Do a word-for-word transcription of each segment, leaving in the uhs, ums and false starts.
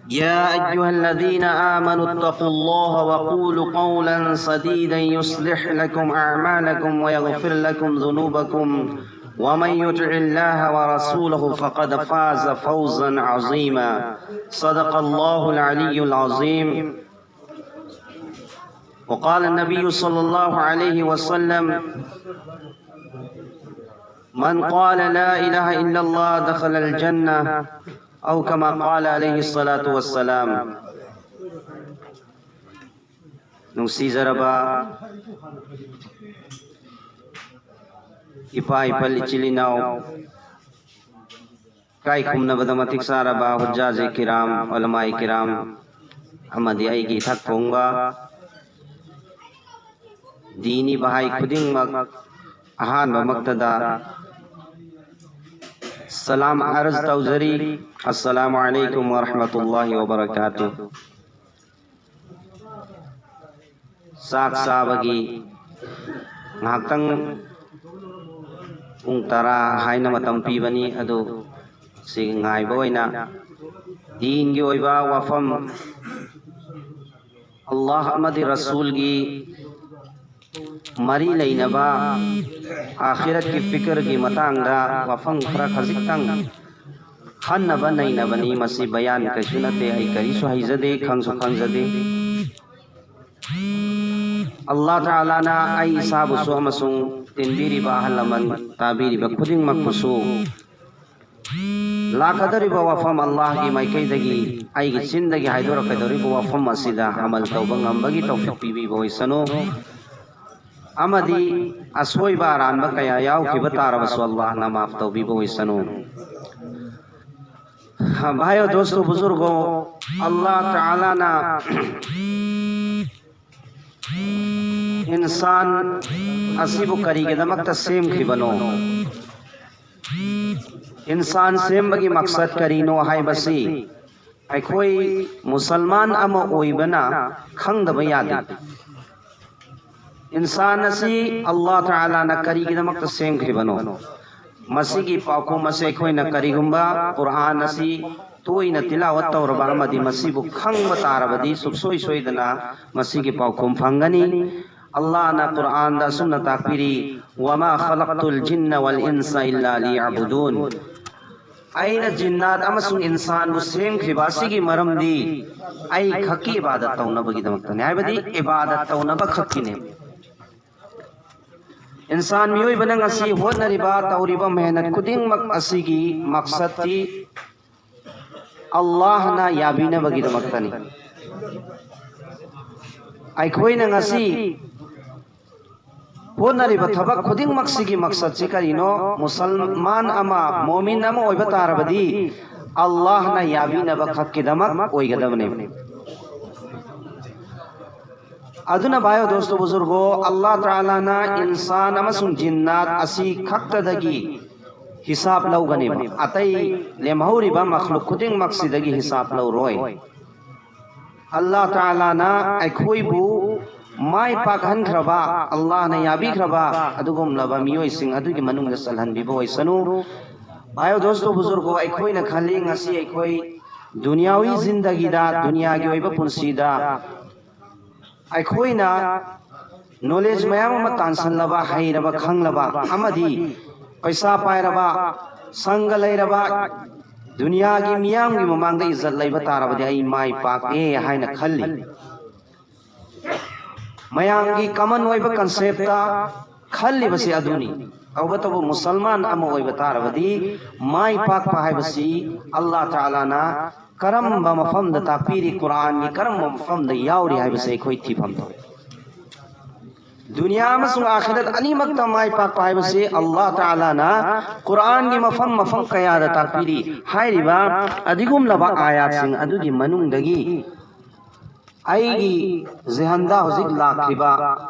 يا أيها الذين آمنوا اتقوا الله وقولوا قولا سديدا يصلح لكم أعمالكم ويغفر لكم ذنوبكم ومن يطع الله ورسوله فقد فاز فوزا عظيما. صدق الله العلي العظيم. وقال النبي صلى الله عليه وسلم: من قال لا إله إلا الله دخل الجنة، أو كما قال عليه الصلاة والسلام. ꯅꯨꯡꯁꯤꯖꯔꯕ ꯏꯄꯥ ꯏꯄꯜ ꯏꯆꯤꯜ ꯏꯅꯥꯎ, ꯏꯀꯥꯏ ꯈꯨꯝꯅꯕꯗ ꯃꯇꯤꯛ ꯆꯥꯔꯕ ꯍꯨꯖꯥꯖꯦ ꯀꯤꯔꯥꯝ, ꯎꯂꯃꯥꯏ ꯀꯤꯔꯥꯝ, ꯑꯃꯗꯤ ꯑꯩꯒꯤ ꯏꯊꯛ ꯊꯣꯡꯕ ꯗꯤꯅꯤ ꯚꯥꯏ ꯈꯨꯗꯤꯡꯃꯛ, ꯑꯍꯥꯟꯕꯃꯛꯇꯗ ꯁꯂꯥꯝ ꯑꯔꯖ ꯇꯧꯖꯔꯤ꯫ ꯑꯁꯁꯂꯥꯃꯨ ꯑꯂꯩꯀꯨꯝ ꯋꯔꯍꯃꯇꯨꯜꯂꯥꯍꯤ ꯋꯕꯔꯀꯥꯇꯨ꯫ ꯆꯥꯛ ꯆꯥꯕꯒꯤ ꯉꯥꯏꯍꯥꯛꯇꯪ, ꯄꯨꯡ ꯇꯔꯥ ꯍꯥꯏꯅ ꯃꯇꯝ ꯄꯤꯕꯅꯤ, ꯑꯗꯨ ꯁꯤ ꯉꯥꯏꯕ ꯑꯣꯏꯅ ꯗꯤꯟꯒꯤ ꯑꯣꯏꯕ ꯋꯥꯐꯝ, ꯑꯜꯂꯥꯍ ꯑꯃꯗꯤ ꯔꯁꯨꯜꯒꯤ ꯃꯔꯤ ꯂꯩꯅꯕ ꯑꯥꯈꯤꯔꯠꯀꯤ ꯐꯤꯀꯔꯒꯤ ꯃꯇꯥꯡꯗ ꯋꯥꯐꯝ ꯈꯔ ꯈꯖꯤꯛꯇꯪ ꯈꯟꯅꯕ ꯅꯩꯅꯕꯅꯤ꯫ ꯃꯁꯤ ꯕꯌꯥꯟ ꯀꯩꯁꯨ ꯅꯠꯇꯦ, ꯑꯩ ꯀꯔꯤꯁꯨ ꯍꯩꯖꯗꯦ, ꯈꯪꯁꯨ ꯈꯪꯖꯗꯦ꯫ ꯑꯜꯂꯥꯍ ꯇꯥꯂꯥꯅ ꯑꯩ ꯏꯁꯥꯕꯨꯁꯨ ꯑꯃꯁꯨꯡ ꯇꯤꯟꯕꯤꯔꯤꯕ ꯑꯍꯜ ꯂꯃꯟ, ꯇꯥꯕꯤꯔꯤꯕ ꯈꯨꯗꯤꯡꯃꯛꯄꯨꯁꯨ ꯂꯥꯛꯀꯗꯧꯔꯤꯕ ꯋꯥꯐꯝ ꯑꯜꯂꯥꯍꯒꯤ ꯃꯥꯏꯀꯩꯗꯒꯤ ꯑꯩꯒꯤ ꯆꯤꯟꯗꯒꯤ ꯍꯥꯏꯗꯣꯔꯛꯀꯗꯧꯔꯤꯕ ꯋꯥꯐꯝ ꯑꯁꯤꯗ ꯑꯃꯜ ꯇꯧꯕ ꯉꯝꯕꯒꯤ ꯇꯧꯐꯤꯛ ꯄꯤꯕꯤꯕ ꯑꯣꯏꯁꯅꯨ꯫ ꯑꯃꯗꯤ ꯑꯁꯣꯏꯕ ꯑꯔꯥꯟꯕ ꯀꯌꯥ ꯌꯥꯎꯈꯤꯕ ꯇꯥꯔꯕꯁꯨ ꯑꯜꯂꯥꯍꯅ ꯃꯥꯐ ꯇꯧꯕꯤꯕ ꯑꯣꯏꯁꯅꯨ꯫ ꯚꯥꯏ ꯑꯣ ꯗꯣꯁꯇꯣ ꯕꯨꯖꯨꯔꯒꯣ, ꯑꯜꯂꯥꯍ ꯇꯥꯂꯥꯅ ꯏꯟꯁꯥꯟ ꯑꯁꯤꯕꯨ ꯀꯔꯤꯒꯤꯗꯃꯛꯇ ꯁꯦꯝꯈꯤꯕꯅꯣ? ꯏꯟꯁꯥꯟ ꯁꯦꯝꯕꯒꯤ ꯃꯛꯁꯠ ꯀꯔꯤꯅꯣ ꯍꯥꯏꯕꯁꯤ ꯑꯩꯈꯣꯏ ꯃꯨꯁꯜꯃꯥꯟ ꯑꯃ ꯑꯣꯏꯕꯅ ꯈꯪꯗꯕ ꯌꯥꯗꯦ꯫ ꯏꯟꯁꯥꯟ ꯑꯁꯤ ꯑꯜꯂꯥꯍ ꯇꯥꯂꯥꯅ ꯀꯔꯤꯒꯤꯗꯃꯛꯇ ꯁꯦꯝꯈ꯭ꯔꯤꯕꯅꯣ? ꯃꯁꯤꯒꯤ ꯄꯥꯎꯈꯨꯝ ꯑꯁꯤ ꯑꯩꯈꯣꯏꯅ ꯀꯔꯤꯒꯨꯝꯕ ꯀꯨꯔꯑꯥꯟ ꯑꯁꯤ ꯇꯣꯏꯅ ꯇꯤꯂꯥꯋꯠ ꯇꯧꯔꯕ ꯑꯃꯗꯤ ꯃꯁꯤꯕꯨ ꯈꯪꯕ ꯇꯥꯔꯕꯗꯤ ꯁꯨꯛꯁꯣꯏ ꯁꯣꯏꯗꯅ ꯃꯁꯤꯒꯤ ꯄꯥꯎꯈꯨꯝ ꯐꯪꯒꯅꯤ꯫ ꯑꯜꯂꯥꯍꯅ ꯀꯨꯔꯑꯥꯟꯗ ꯑꯁꯨꯝꯅ ꯇꯥꯛꯄꯤꯔꯤ, "ꯋꯃꯥ ꯈꯂꯛꯇꯨꯜ ꯖꯤꯟꯅ ꯋꯜ ꯏꯟꯁ ꯏꯜꯂꯥ ꯂꯤꯌꯥꯕꯨꯗꯨꯟ"꯫ ꯑꯩꯅ ꯖꯤꯟꯅꯥꯠ ꯑꯃꯁꯨꯡ ꯏꯟꯁꯥꯟꯕꯨ ꯁꯦꯝꯈ꯭ꯔꯤꯕ ꯑꯁꯤꯒꯤ ꯃꯔꯝꯗꯤ ꯑꯩ ꯈꯛꯀꯤ ꯏꯕꯥꯗꯠ ꯇꯧꯅꯕꯒꯤꯗꯃꯛꯇꯅꯤ, ꯍꯥꯏꯕꯗꯤ ꯏꯕꯥꯗꯠ ꯇꯧꯅꯕ ꯈꯛꯀꯤꯅꯦ꯫ ꯏꯟꯁꯥꯟ ꯃꯤꯑꯣꯏꯕꯅ ꯉꯁꯤ ꯍꯣꯠꯅꯔꯤꯕ, ꯇꯧꯔꯤꯕ ꯃꯦꯍꯅꯠ ꯈꯨꯗꯤꯡꯃꯛ ꯑꯁꯤꯒꯤ ꯃꯛꯁꯠꯇꯤ ꯑꯜꯂꯥꯍꯅ ꯌꯥꯕꯤꯅꯕꯒꯤꯗꯃꯛꯇꯅꯤ꯫ ꯑꯩꯈꯣꯏꯅ ꯉꯁꯤ ꯍꯣꯠꯅꯔꯤꯕ ꯊꯕꯛ ꯈꯨꯗꯤꯡꯃꯛꯁꯤꯒꯤ ꯃꯛꯁꯠꯁꯤ ꯀꯔꯤꯅꯣ? ꯃꯨꯁꯜꯃꯥꯟ ꯑꯃ, ꯃꯣꯃꯤꯟ ꯑꯃ ꯑꯣꯏꯕ ꯇꯥꯔꯕꯗꯤ ꯑꯜꯂꯥꯍꯅ ꯌꯥꯕꯤꯅꯕ ꯈꯛꯀꯤꯗꯃꯛ ꯑꯣꯏꯒꯗꯕꯅꯤ꯫ ꯑꯗꯨꯅ ꯚꯥꯏ ꯗꯣꯁꯇꯣ ꯕꯨꯖꯨꯔꯒꯣ, ꯑꯜꯂꯥꯍ ꯇꯥꯂꯥꯅ ꯏꯟꯁꯥꯟ ꯑꯃꯁꯨꯡ ꯖꯤꯟꯅꯥꯠ ꯑꯁꯤ ꯈꯛꯇꯗꯒꯤ ꯍꯤꯁꯥꯕ ꯂꯧꯒꯅꯦꯕ꯫ ꯑꯇꯩ ꯂꯦꯝꯍꯧꯔꯤꯕ ꯃꯈꯂꯨꯛ ꯈꯨꯗꯤꯡꯃꯛꯁꯤꯗꯒꯤ ꯍꯤꯁꯥꯕ ꯂꯧꯔꯣꯏ꯫ ꯑꯜꯂꯥꯍ ꯇꯥꯂꯥꯅ ꯑꯩꯈꯣꯏꯕꯨ ꯃꯥꯏ ꯄꯥꯛꯍꯟꯈ꯭ꯔꯕ, ꯑꯜꯂꯥꯍꯅ ꯌꯥꯕꯤꯈ꯭ꯔꯕ ꯑꯗꯨꯒꯨꯝꯂꯕ ꯃꯤꯑꯣꯏꯁꯤꯡ ꯑꯗꯨꯒꯤ ꯃꯅꯨꯡꯗ ꯆꯜꯍꯟꯕꯤꯕ ꯑꯣꯏꯁꯅꯨ꯫ ꯚꯥꯏ ꯗꯣꯁꯇꯣ ꯕꯨꯖꯨꯔꯒꯣ, ꯑꯩꯈꯣꯏꯅ ꯈꯜꯂꯤ ꯉꯁꯤ ꯑꯩꯈꯣꯏ ꯗꯨꯅꯤꯌꯥꯋꯤ ꯖꯤꯟꯗꯒꯤꯗ, ꯗꯨꯅꯤꯌꯥꯒꯤ ꯑꯣꯏꯕ ꯄꯨꯟꯁꯤꯗ ꯑꯩꯈꯣꯏꯅ ꯅꯣꯂꯦꯖ ꯃꯌꯥꯝ ꯑꯃ ꯇꯥꯟꯁꯤꯜꯂꯕ, ꯍꯩꯔꯕ, ꯈꯪꯂꯕ ꯑꯃꯗꯤ ꯄꯩꯁꯥ ꯄꯥꯏꯔꯕ, ꯁꯪꯒ ꯂꯩꯔꯕ, ꯗꯨꯅꯤꯌꯥꯒꯤ ꯃꯤꯌꯥꯝꯒꯤ ꯃꯃꯥꯡꯗ ꯏꯖꯠ ꯂꯩꯕ ꯇꯥꯔꯕꯗꯤ ꯑꯩ ꯃꯥꯏ ꯄꯥꯛꯑꯦ ꯍꯥꯏꯅ ꯈꯜꯂꯤ꯫ ꯃꯌꯥꯝꯒꯤ ꯀꯃꯟ ꯑꯣꯏꯕ ꯀꯟꯁꯦꯞꯇ ꯈꯜꯂꯤꯕꯁꯤ ꯑꯗꯨꯅꯤ꯫ ꯇꯧꯕꯇꯕꯨ ꯃꯨꯁꯜꯃꯥꯟ ꯑꯃ ꯑꯣꯏꯕ ꯇꯥꯔꯕꯗꯤ ꯃꯥꯏ ꯄꯥꯛꯄ ꯍꯥꯏꯕꯁꯤ ꯑꯜꯂꯥꯍ ꯇꯥꯂꯥꯅ ꯀꯔꯝꯕ ꯃꯐꯝꯗ ꯇꯥꯛꯄꯤꯔꯤ, ꯀꯨꯔꯥꯟꯒꯤ ꯀꯔꯝꯕ ꯃꯐꯝꯗ ꯌꯥꯎꯔꯤ ꯍꯥꯏꯕꯁꯤ ꯑꯩꯈꯣꯏ ꯊꯤꯐꯝ ꯊꯣꯛꯏ꯫ ꯗꯨꯅꯤꯌꯥ ꯑꯃꯁꯨꯡ ꯑꯥꯈꯤꯔꯠ ꯑꯅꯤꯃꯛꯇ ꯃꯥꯏ ꯄꯥꯛꯄ ꯍꯥꯏꯕꯁꯤ ꯑꯜꯂꯥꯍ ꯇꯥꯂꯥꯅ ꯀꯨꯔꯥꯟꯒꯤ ꯃꯐꯝ ꯃꯐꯝ ꯀꯌꯥꯗ ꯇꯥꯛꯄꯤꯔꯤ꯫ ꯍꯥꯏꯔꯤꯕ ꯑꯗꯨꯒꯨꯝꯂꯕ ꯑꯥꯌꯥꯠꯁꯤꯡ ꯑꯗꯨꯒꯤ ꯃꯅꯨꯡꯗꯒꯤ ꯑꯩꯒꯤ ꯖꯤꯍꯟꯗ ꯍꯧꯖꯤꯛ ꯂꯥꯛꯈꯤꯕ,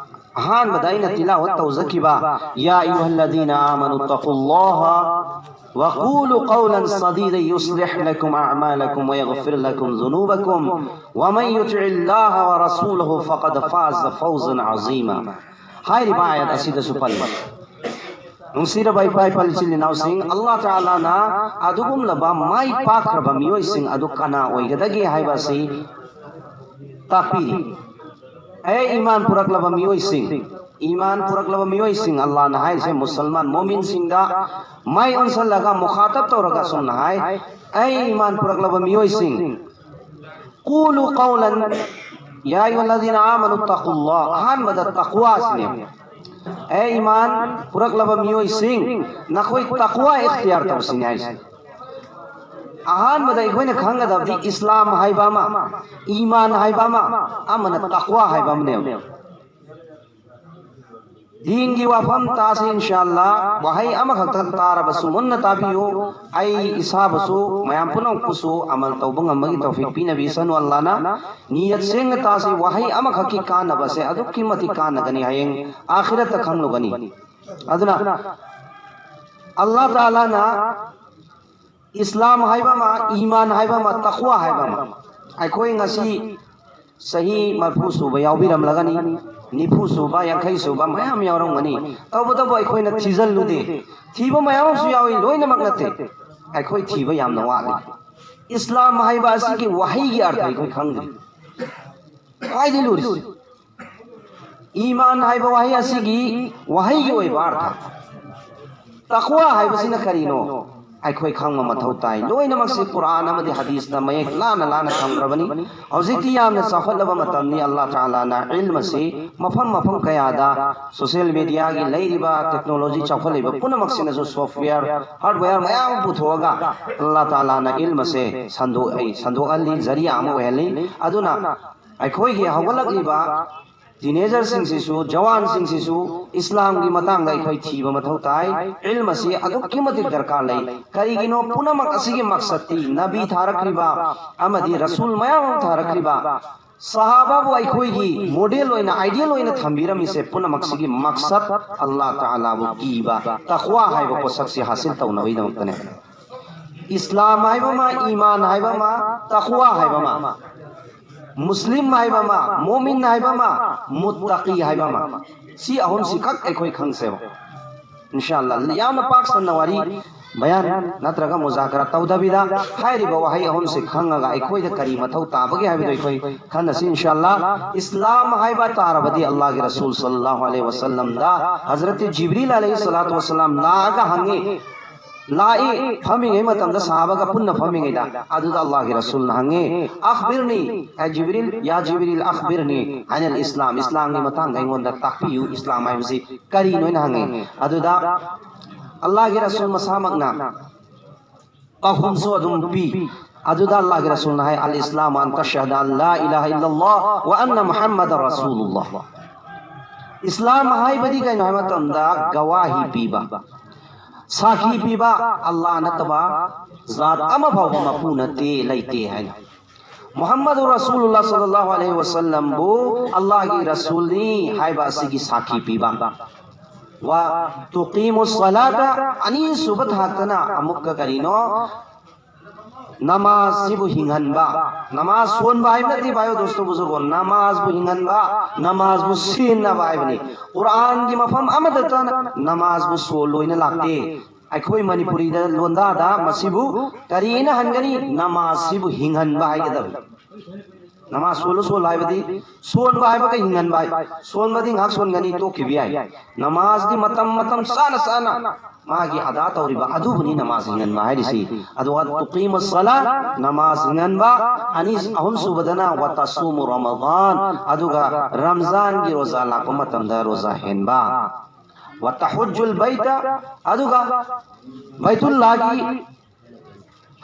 ꯑꯍꯥꯟꯕꯗ ꯑꯩꯅ ꯇꯤꯂꯥꯋꯠ ꯇꯧꯖꯈꯤꯕ, "يا أيها الذين آمنوا اتقوا الله وقولوا قولا سديدا يصلح لكم أعمالكم ويغفر لكم ذنوبكم ومن يطع الله ورسوله فقد فاز فوزا عظيما" ꯍꯥꯏꯔꯤꯕ ꯑꯥꯌꯠ ꯑꯁꯤꯗꯁꯨ ꯄꯜꯂꯤ꯫ ꯅꯨꯡꯁꯤꯔꯕ ꯏꯄꯥ ꯏꯄꯥ ꯏꯆꯤꯜ ꯏꯅꯥꯎꯁꯤꯡ, ꯑꯜꯂꯥꯍ ꯇꯥꯂꯥꯅ ꯑꯗꯨꯒꯨꯝꯂꯕ ꯃꯥꯏ ꯄꯥꯛꯈ꯭ꯔꯕ ꯃꯤꯑꯣꯏꯁꯤꯡ ꯑꯗꯨ ꯀꯅꯥ ꯑꯣꯏꯒꯗꯒꯦ ꯍꯥꯏꯕ ꯑꯁꯤ ꯇꯥꯛꯄꯤꯔꯤ꯫ ꯑꯦ ꯏꯃꯥꯟ ꯄꯨꯔꯛꯂꯕ ꯃꯤꯑꯣꯏꯁꯤꯡ, ꯏꯃꯥꯟ ꯄꯨꯔꯛꯂꯕ ꯃꯤꯑꯣꯏꯁꯤꯡ, ꯑꯜꯂꯥꯍꯅ ꯍꯥꯏꯔꯤꯁꯦ ꯃꯨꯁꯜꯃꯥꯟ ꯃꯣꯃꯤꯟꯁꯤꯡꯗ ꯃꯥꯏ ꯑꯣꯟꯁꯤꯜꯂꯒ ꯃꯨꯈꯥꯇꯕ ꯇꯧꯔꯒ ꯑꯁꯨꯝꯅ ꯍꯥꯏ, ꯑꯦ ꯏꯃꯥꯟ ꯄꯨꯔꯛꯂꯕ ꯃꯤꯑꯣꯏꯁꯤꯡ, ꯀꯨꯂꯨ ꯀꯧꯂꯟ ꯌꯥ ꯑꯌꯨꯍꯜꯂꯗꯤꯅ ꯑꯥꯃꯅꯨ ꯇꯛꯀꯨꯜꯂꯥꯍ꯫ ꯑꯍꯥꯟꯕꯗ ꯇꯛꯋꯥꯁꯤꯅꯦ꯫ ꯑꯦ ꯏꯃꯥꯟ ꯄꯨꯔꯛꯂꯕ ꯃꯤꯑꯣꯏꯁꯤꯡ, ꯅꯈꯣꯏ ꯇꯛꯋꯥ ꯏꯈꯇꯤꯌꯥꯔ ꯇꯧꯁꯤꯅꯦ ꯍꯥꯏꯁꯦ꯫ ꯑꯍꯥꯟꯕꯗ ꯑꯩꯈꯣꯏꯅ ꯈꯪꯒꯗꯕꯗꯤ ꯏꯁꯂꯥꯝ ꯍꯥꯏꯕ ꯑꯃ, ꯏꯃꯥꯟ ꯍꯥꯏꯕ ꯑꯃ, ꯑꯃꯅ ꯇꯛꯋꯥ ꯍꯥꯏꯕ ꯑꯃꯅꯦꯕ꯫ ꯗꯤꯟꯒꯤ ꯋꯥꯐꯝ ꯇꯥꯁꯤ ꯏꯟꯁꯥꯜꯂꯥ꯫ ꯋꯥꯍꯩ ꯑꯃꯈꯛꯇ ꯇꯥꯔꯕꯁꯨ ꯃꯨꯟꯅ ꯇꯥꯕꯤꯌꯨ꯫ ꯑꯩ ꯏꯁꯥꯕꯨꯁꯨ, ꯃꯌꯥꯝ ꯄꯨꯝꯅꯃꯛꯄꯨꯁꯨ ꯑꯃꯜ ꯇꯧꯕ ꯉꯝꯕꯒꯤ ꯇꯧꯐꯤꯛ ꯄꯤꯅꯕꯤꯁꯅꯨ ꯑꯜꯂꯥꯅ꯫ ꯅꯤꯌꯠ ꯁꯦꯡꯅ ꯇꯥꯁꯤ꯫ ꯋꯥꯍꯩ ꯑꯃꯈꯛꯀꯤ ꯀꯥꯟꯅꯕꯁꯦ ꯑꯗꯨꯛꯀꯤ ꯃꯇꯤꯛ ꯀꯥꯟꯅꯒꯅꯤ, ꯍꯌꯦꯡ ꯑꯥꯈꯤꯔꯠꯇ ꯈꯪꯂꯨꯒꯅꯤ꯫ ꯑꯗꯨꯅ ꯑꯜꯂꯥꯍ ꯇꯥꯂꯥꯅ ꯏꯁꯂꯥꯝ ꯍꯥꯏꯕ ꯑꯃ, ꯏꯃꯥꯟ ꯍꯥꯏꯕ ꯑꯃ, ꯇꯛꯋꯥ ꯍꯥꯏꯕ ꯑꯃ, ꯑꯩꯈꯣꯏ ꯉꯁꯤ ꯆꯍꯤ ꯃꯔꯐꯨ ꯁꯨꯕ ꯌꯥꯎꯕꯤꯔꯝꯂꯒꯅꯤ, ꯅꯤꯐꯨ ꯁꯨꯕ, ꯌꯥꯡꯈꯩ ꯁꯨꯕ ꯃꯌꯥꯝ ꯌꯥꯎꯔꯝꯒꯅꯤ꯫ ꯇꯧꯕꯇꯕꯨ ꯑꯩꯈꯣꯏꯅ ꯊꯤꯖꯤꯜꯂꯨꯗꯦ꯫ ꯊꯤꯕ ꯃꯌꯥꯝ ꯑꯃꯁꯨ ꯌꯥꯎꯏ, ꯂꯣꯏꯅꯃꯛ ꯅꯠꯇꯦ꯫ ꯑꯩꯈꯣꯏ ꯊꯤꯕ ꯌꯥꯝꯅ ꯋꯥꯠꯂꯤ꯫ ꯏꯁꯂꯥꯝ ꯍꯥꯏꯕ ꯑꯁꯤꯒꯤ ꯋꯥꯍꯩꯒꯤ ꯑꯔꯊ ꯑꯩꯈꯣꯏ ꯈꯪꯗ꯭ꯔꯤ꯫ ꯈ꯭ꯋꯥꯏꯗꯒꯤ ꯂꯨꯔꯤꯁꯤ ꯏꯃꯥꯟ ꯍꯥꯏꯕ ꯋꯥꯍꯩ ꯑꯁꯤꯒꯤ ꯋꯥꯍꯩꯒꯤ ꯑꯣꯏꯕ ꯑꯔꯊ, ꯇꯛꯋꯥ ꯍꯥꯏꯕꯁꯤꯅ ꯀꯔꯤꯅꯣ ꯑꯩꯈꯣꯏ ꯈꯪꯕ ꯃꯊꯧ ꯇꯥꯏ꯫ ꯂꯣꯏꯅꯃꯛꯁꯤ ꯀꯨꯔꯥꯟ ꯑꯃꯗꯤ ꯍꯗꯤꯁꯇ ꯃꯌꯦꯛ ꯂꯥꯅ ꯂꯥꯅ ꯊꯝꯈ꯭ꯔꯕꯅꯤ꯫ ꯍꯧꯖꯤꯛꯇꯤ ꯌꯥꯝꯅ ꯆꯥꯎꯈꯠꯂꯕ ꯃꯇꯝꯅꯤ꯫ ꯑꯜꯂꯥꯍ ꯇꯥꯂꯥꯅ ꯏꯜꯝ ꯑꯁꯤ ꯃꯐꯝ ꯃꯐꯝ ꯀꯌꯥꯗ, ꯁꯣꯁꯤꯌꯦꯜ ꯃꯦꯗꯤꯌꯥꯒꯤ ꯂꯩꯔꯤꯕ ꯇꯦꯛꯅꯣꯂꯣꯖꯤ ꯆꯥꯎꯈꯠꯂꯛꯏꯕ ꯄꯨꯝꯅꯃꯛꯁꯤꯅꯁꯨ ꯁꯣꯐꯋꯦꯌꯔ, ꯍꯥꯔꯗꯋꯦꯌꯔ ꯃꯌꯥꯝ ꯑꯃ ꯄꯨꯊꯣꯛꯑꯒ ꯑꯜꯂꯥꯍ ꯇꯥꯂꯥꯅ ꯏꯜꯝ ꯑꯁꯦ ꯁꯟꯗꯣꯛꯏ, ꯁꯟꯗꯣꯛꯍꯜꯂꯤ, ꯖꯔꯤꯌꯥ ꯑꯃ ꯑꯣꯏꯍꯜꯂꯤ꯫ ꯑꯗꯨꯅ ꯑꯩꯈꯣꯏꯒꯤ ꯍꯧꯒꯠꯂꯛꯂꯤꯕ ꯇꯤꯅꯦꯖꯔꯁꯤꯡꯁꯤꯁꯨ, ꯖꯋꯥꯟꯁꯤꯡꯁꯤꯁꯨ ꯏꯁꯂꯥꯝꯒꯤ ꯃꯇꯥꯡꯗ ꯑꯩꯈꯣꯏ ꯊꯤꯕ ꯃꯊꯧ ꯇꯥꯏ꯫ ꯏꯜꯝ ꯑꯁꯤ ꯑꯗꯨꯛꯀꯤ ꯃꯇꯤꯛ ꯗꯔꯀꯥꯔ ꯂꯩ꯫ ꯀꯔꯤꯒꯤꯅꯣ? ꯄꯨꯝꯅꯃꯛ ꯑꯁꯤꯒꯤ ꯃꯛꯁꯠꯇꯤ ꯅꯕꯤ ꯊꯥꯔꯛꯂꯤꯕ ꯑꯃꯗꯤ ꯔꯁꯨꯜ ꯃꯌꯥꯝ ꯑꯃ ꯊꯥꯔꯛꯂꯤꯕ, ꯁꯍꯥꯕꯥꯕꯨ ꯑꯩꯈꯣꯏꯒꯤ ꯃꯣꯗꯦꯜ ꯑꯣꯏꯅ, ꯑꯥꯏꯗꯤꯌꯦꯜ ꯑꯣꯏꯅ ꯊꯝꯕꯤꯔꯝꯃꯤꯁꯦ ꯄꯨꯝꯅꯃꯛꯁꯤꯒꯤ ꯃꯛꯁꯠ ꯑꯜꯂꯥꯍ ꯇꯥꯂꯥꯕꯨ ꯀꯤꯕ, ꯇꯛꯋꯥ ꯍꯥꯏꯕ ꯄꯣꯠꯁꯛꯁꯤ ꯍꯥꯁꯤꯜ ꯇꯧꯅꯕꯒꯤꯗꯃꯛꯇꯅꯦ꯫ ꯏꯁꯂꯥꯝ ꯍꯥꯏꯕ ꯑꯃ, ꯏꯃꯥꯟ ꯍꯥꯏꯕ ꯑꯃ, ꯇꯛꯋꯥ ꯍꯥꯏꯕ ꯑꯃ, ꯃꯨꯁꯂꯤꯝ ꯍꯥꯏꯕ ꯑꯃ, ꯃꯣꯃꯤꯟ ꯍꯥꯏꯕ ꯑꯃ, ꯃꯨꯠꯇꯀꯤ ꯍꯥꯏꯕ ꯑꯃ, ꯁꯤ ꯑꯍꯨꯝꯁꯤ ꯈꯛ ꯑꯩꯈꯣꯏ ꯈꯪꯁꯦꯕ꯫ ꯏꯟꯁꯥ ꯑꯜꯂꯥ, ꯌꯥꯝꯅ ꯄꯥꯛ ꯁꯟꯅ ꯋꯥꯔꯤ ꯕꯌꯥꯟ ꯅꯠꯇ꯭ꯔꯒ ꯃꯨꯖꯥꯀꯔꯥ ꯇꯧꯗꯕꯤꯗ, ꯍꯥꯏꯔꯤꯕ ꯋꯥꯍꯩ ꯑꯍꯨꯝꯁꯤ ꯈꯪꯉꯒ ꯑꯩꯈꯣꯏꯗ ꯀꯔꯤ ꯃꯊꯧ ꯇꯥꯕꯒꯦ ꯍꯥꯏꯕꯗꯨ ꯑꯩꯈꯣꯏ ꯈꯟꯅꯁꯤ, ꯏꯟꯁꯥ ꯑꯜꯂꯥ꯫ ꯏꯁꯂꯥꯝ ꯍꯥꯏꯕ ꯇꯥꯔꯕꯗꯤ ꯑꯜꯂꯥꯍꯒꯤ ꯔꯁꯨꯜ ꯁꯜꯂꯜꯂꯥꯍꯨ ꯑꯂꯩꯍꯤ ꯋꯁꯜꯂꯝꯗ ꯍꯖꯔꯠ ꯖꯤꯕ꯭ꯔꯤꯜ ꯑꯂꯩꯍꯤ ꯁꯂꯥꯇꯨ ꯋꯁꯂꯥꯝ ꯂꯥꯛꯑꯒ ꯍꯪꯉꯤ, ꯂꯥꯛꯏ, ꯐꯝꯃꯤꯉꯩ ꯃꯇꯝꯗ ꯁꯍꯥꯕꯒ ꯄꯨꯟꯅ ꯐꯝꯃꯤꯉꯩꯗ, ꯑꯗꯨꯗ ꯑꯜꯂꯥꯍꯒꯤ ꯔꯁꯨꯜꯅ ꯍꯪꯉꯤ, "ꯑꯈꯕꯤꯔꯅꯤ, ꯑꯦ ꯖꯤꯕ꯭ꯔꯤꯜ, ꯌꯥ ꯖꯤꯕ꯭ꯔꯤꯜ, ꯑꯈꯕꯤꯔꯅꯤ ꯑꯅꯤꯜ ꯏꯁꯂꯥꯝ, ꯏꯁꯂꯥꯝꯒꯤ ꯃꯇꯥꯡꯗ ꯑꯩꯉꯣꯟꯗ ꯇꯥꯛꯄꯤꯌꯨ, ꯏꯁꯂꯥꯝ ꯍꯥꯏꯕꯁꯤ ꯀꯔꯤꯅꯣ?" ꯍꯥꯏꯅ ꯍꯪꯉꯤ꯫ ꯑꯗꯨꯗ ꯑꯜꯂꯥꯍꯒꯤ ꯔꯁꯨꯜ ꯃꯁꯥꯃꯛꯅ ꯄꯥꯎꯈꯨꯝꯁꯨ ꯑꯗꯨꯝ ꯄꯤ꯫ ꯑꯗꯨꯗ ꯑꯜꯂꯥꯍꯒꯤ ꯔꯁꯨꯜꯅ ꯍꯥꯏ, "ꯑꯜ ꯏꯁꯂꯥꯝ ꯑꯟ ꯇꯁꯍꯗ ꯑꯟ ꯂꯥ ꯏꯂꯥꯍ ꯏꯜꯂꯜꯂꯥꯍ ꯋꯥ ꯑꯟꯅ ꯃꯨꯍꯝꯃꯗ ꯔꯁꯨꯂꯨꯜꯂꯥꯍ"꯫ ꯏꯁꯂꯥꯝ ꯍꯥꯏꯕꯗꯤ ꯀꯩꯅꯣ ꯍꯥꯏꯕ ꯃꯇꯝꯗ ꯒꯋꯥꯍꯤ ꯄꯤꯕ, ꯁꯥꯈꯤ ꯄꯤꯕ, ꯑꯜꯂꯥꯍ ꯅꯠꯇꯕ ꯖꯥꯠ ꯑꯃ ꯐꯥꯎꯕ ꯃꯄꯨ ꯅꯠꯇꯦ, ꯂꯩꯇꯦ ꯍꯥꯏꯅ꯫ ꯃꯨꯍꯝꯃꯗꯨ ꯔꯁꯨꯂꯨꯜꯂꯥꯍ ꯁꯜꯂꯜꯂꯥꯍꯨ ꯑꯂꯩꯍꯤ ꯋꯁꯜꯂꯝꯕꯨ ꯑꯜꯂꯥꯍꯒꯤ ꯔꯁꯨꯜꯅꯤ ꯍꯥꯏꯕ ꯑꯁꯤꯒꯤ ꯁꯥꯈꯤ ꯄꯤꯕ꯫ "ꯋꯥ ꯇꯨꯀꯤꯃꯨ ꯁꯂꯥꯇ", ꯑꯅꯤꯁꯨꯕ ꯊꯥꯛꯇꯅ ꯑꯃꯨꯛꯀ ꯀꯔꯤꯅꯣ? ꯅꯃꯥꯖꯁꯤꯕꯨ ꯍꯤꯡꯍꯟꯕ꯫ ꯅꯃꯥꯖ ꯁꯣꯟꯕ ꯍꯥꯏꯕ ꯅꯠꯇꯦ, ꯚꯥꯏ ꯗꯣꯁꯇꯣ ꯕꯨꯖꯨꯔꯒꯣ, ꯅꯃꯥꯖꯕꯨ ꯍꯤꯡꯍꯟꯕ, ꯅꯃꯥꯖꯕꯨ ꯁꯦꯟꯅꯕ ꯍꯥꯏꯕꯅꯤ꯫ ꯀꯨꯔꯥꯟꯒꯤ ꯃꯐꯝ ꯑꯃꯗꯇ ꯅꯃꯥꯖꯕꯨ ꯁꯣꯜꯂꯣꯏꯅ ꯂꯥꯛꯇꯦ꯫ ꯑꯩꯈꯣꯏ ꯃꯅꯤꯄꯨꯔꯤꯗ ꯂꯣꯟꯗꯥꯗ ꯃꯁꯤꯕꯨ ꯀꯔꯤꯅ ꯍꯟꯒꯅꯤ? ꯅꯃꯥꯖꯁꯤꯕꯨ ꯍꯤꯡꯍꯟꯕ ꯍꯥꯏꯒꯗꯕꯅꯤ꯫ ꯅꯃꯥꯖ ꯁꯣꯜꯂꯨ ꯁꯣꯜꯂꯨ ꯍꯥꯏꯕꯗꯤ ꯁꯣꯟꯕ ꯍꯥꯏꯕꯒ ꯍꯤꯡꯍꯟꯕ ꯍꯥꯏ꯫ ꯁꯣꯟꯕꯗꯤ ꯉꯥꯏꯍꯥꯛ ꯁꯣꯟꯒꯅꯤ, ꯇꯣꯛꯈꯤꯕ ꯌꯥꯏ꯫ ꯅꯃꯥꯖꯗꯤ ꯃꯇꯝ ꯃꯇꯝ ꯆꯥꯅ ꯆꯥꯅ ꯃꯥꯒꯤ ꯑꯗꯥ ꯇꯧꯔꯤꯕ ꯑꯗꯨꯕꯨꯅꯤ ꯅꯃꯥꯖ ꯍꯤꯡꯍꯟꯕ ꯍꯥꯏꯔꯤꯁꯤ꯫ ꯑꯗꯨꯒ ꯇꯨꯀꯤꯃꯨ ꯁꯂꯥ, ꯅꯃꯥꯖ ꯍꯤꯡꯍꯟꯕ, ꯑꯅꯤ, ꯑꯍꯨꯝ ꯁꯨꯕꯗꯅ ꯋꯥ ꯇꯁꯨꯃꯨ ꯔꯃꯗꯥꯟ, ꯑꯗꯨꯒ ꯔꯝꯖꯥꯟꯒꯤ ꯔꯣꯖꯥ ꯂꯥꯛꯄ ꯃꯇꯝꯗ ꯔꯣꯖꯥ ꯍꯦꯟꯕ꯫ ꯋꯥ ꯇꯍꯨꯖꯨꯜ ꯕꯩꯇ, ꯑꯗꯨꯒ ꯕꯩꯇꯨꯜꯂꯥꯒꯤ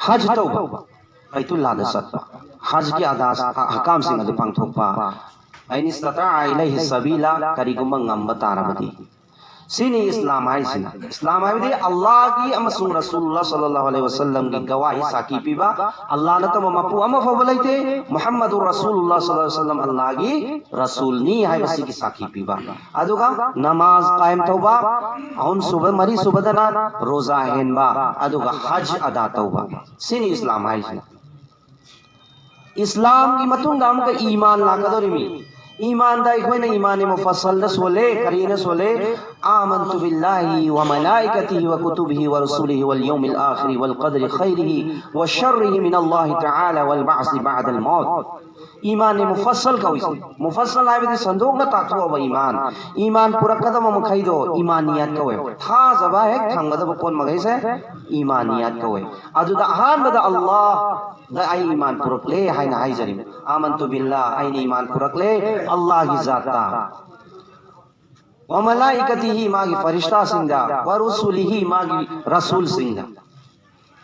ꯍꯖ ꯇꯧꯕ, ꯕꯩꯇꯨꯜꯂꯥꯗ ꯆꯠꯄ, ꯍꯖꯒꯤ ꯑꯗꯥ ꯑꯍꯀꯥꯝꯁꯤꯡ ꯑꯗꯨ ꯄꯥꯡꯊꯣꯛꯄ꯫ ꯑꯩꯅ ꯏꯁꯇꯇꯥ ꯏꯂꯩꯍꯤ ꯁꯕꯤꯂꯥ, ꯀꯔꯤꯒꯨꯝꯕ ꯉꯝꯕ ꯇꯥꯔꯕꯗꯤ꯫ ꯁꯤꯅꯤ ꯏꯁꯂꯥꯝ ꯍꯥꯏꯁꯤꯅ꯫ ꯏꯁꯂꯥꯝ ꯍꯥꯏꯕꯗꯤ ꯑꯜꯂꯥꯍꯒꯤ ꯑꯃꯁꯨꯡ ꯔꯁꯨꯜꯂꯥꯍ ꯁꯜꯂꯜꯂꯥꯍꯨ ꯑꯂꯩꯍꯤ ꯋꯁꯜꯂꯝꯒꯤ ꯒꯋꯥꯍꯤ ꯁꯥꯈꯤ ꯄꯤꯕ, ꯑꯜꯂꯥꯍ ꯅꯠꯇꯕ ꯃꯄꯨ ꯑꯃ ꯐꯥꯎꯕ ꯂꯩꯇꯦ, ꯃꯨꯍꯝꯃꯗꯨ ꯔꯁꯨꯂꯨꯜꯂꯥꯍ ꯁꯜꯂꯜꯂꯥꯍꯨ ꯑꯂꯩꯍꯤ ꯋꯁꯜꯂꯝ ꯑꯜꯂꯥꯍꯒꯤ ꯔꯁꯨꯜꯅꯤ ꯍꯥꯏꯕꯁꯤꯒꯤ ꯁꯥꯈꯤ ꯄꯤꯕ꯫ ꯑꯗꯨꯒ ꯅꯃꯥꯖ ꯀꯥꯌꯝ ꯇꯧꯕ, ꯑꯍꯨꯝ ꯁꯨꯕ, ꯃꯔꯤ ꯁꯨꯕꯗꯅ ꯔꯣꯖꯥ ꯍꯦꯟꯕ, ꯑꯗꯨꯒ ꯍꯖ ꯑꯗꯥ ꯇꯧꯕ꯫ ꯁꯤꯅꯤ ꯏꯁꯂꯥꯝ ꯍꯥꯏꯁꯤꯅ꯫ ꯏꯁꯂꯥꯝꯒꯤ ꯃꯇꯨꯡꯗ ꯑꯃꯨꯛꯀ ꯏꯃꯥꯟ ꯂꯥꯛꯀꯗꯧꯔꯤꯃꯤ꯫ ꯏꯃꯥꯟꯗ ꯑꯩꯈꯣꯏꯅ ꯏꯃꯥꯟ ꯃꯨꯐꯁꯜꯗ ꯁꯣꯜꯂꯦ꯫ ꯀꯔꯤꯅ ꯁꯣꯜꯂꯦ? آمنت بالله وملائكته وكتبه ورسله واليوم الآخر والقدر خيره وشره من الله تعالى والبعث بعد الموت. ꯏꯃꯥꯟ ꯃꯨꯐꯁꯜ ꯀꯧꯏꯁꯦ꯫ ꯃꯨꯐꯁꯜ ꯍꯥꯏꯕꯗꯤ ꯁꯟꯗꯣꯛꯅ ꯇꯥꯛꯊꯣꯛꯑꯕ ꯏꯃꯥꯟ꯫ ꯏꯃꯥꯟ ꯄꯨꯔꯛꯀꯗꯕ ꯃꯈꯩꯗꯣ ꯏꯃꯥꯅꯤꯌꯥꯠ ꯀꯧꯋꯦ꯫ ꯊꯥꯖꯕ ꯍꯦꯛ ꯊꯝꯒꯗꯕ ꯄꯣꯠ ꯃꯈꯩꯁꯦ ꯏꯃꯥꯅꯤꯌꯥꯠ ꯀꯧꯋꯦ꯫ ꯑꯗꯨꯗ ꯑꯍꯥꯟꯕꯗ ꯑꯜꯂꯥꯍꯗ ꯑꯩ ꯏꯃꯥꯟ ꯄꯨꯔꯛꯂꯦ ꯍꯥꯏꯅ ꯍꯥꯏꯖꯔꯤ꯫ آمنت بالله, ꯑꯩꯅ ꯏꯃꯥꯟ ꯄꯨꯔꯛꯂꯦ ꯑꯜꯂꯥꯍꯒꯤ ꯖꯥꯠꯇ꯫ وملائكته, ꯃꯥꯒꯤ ꯐꯔꯤꯁꯇꯥꯁꯤꯡꯗ꯫ ورسله, ꯃꯥꯒꯤ ꯔꯁꯨꯜꯁꯤꯡꯗ꯫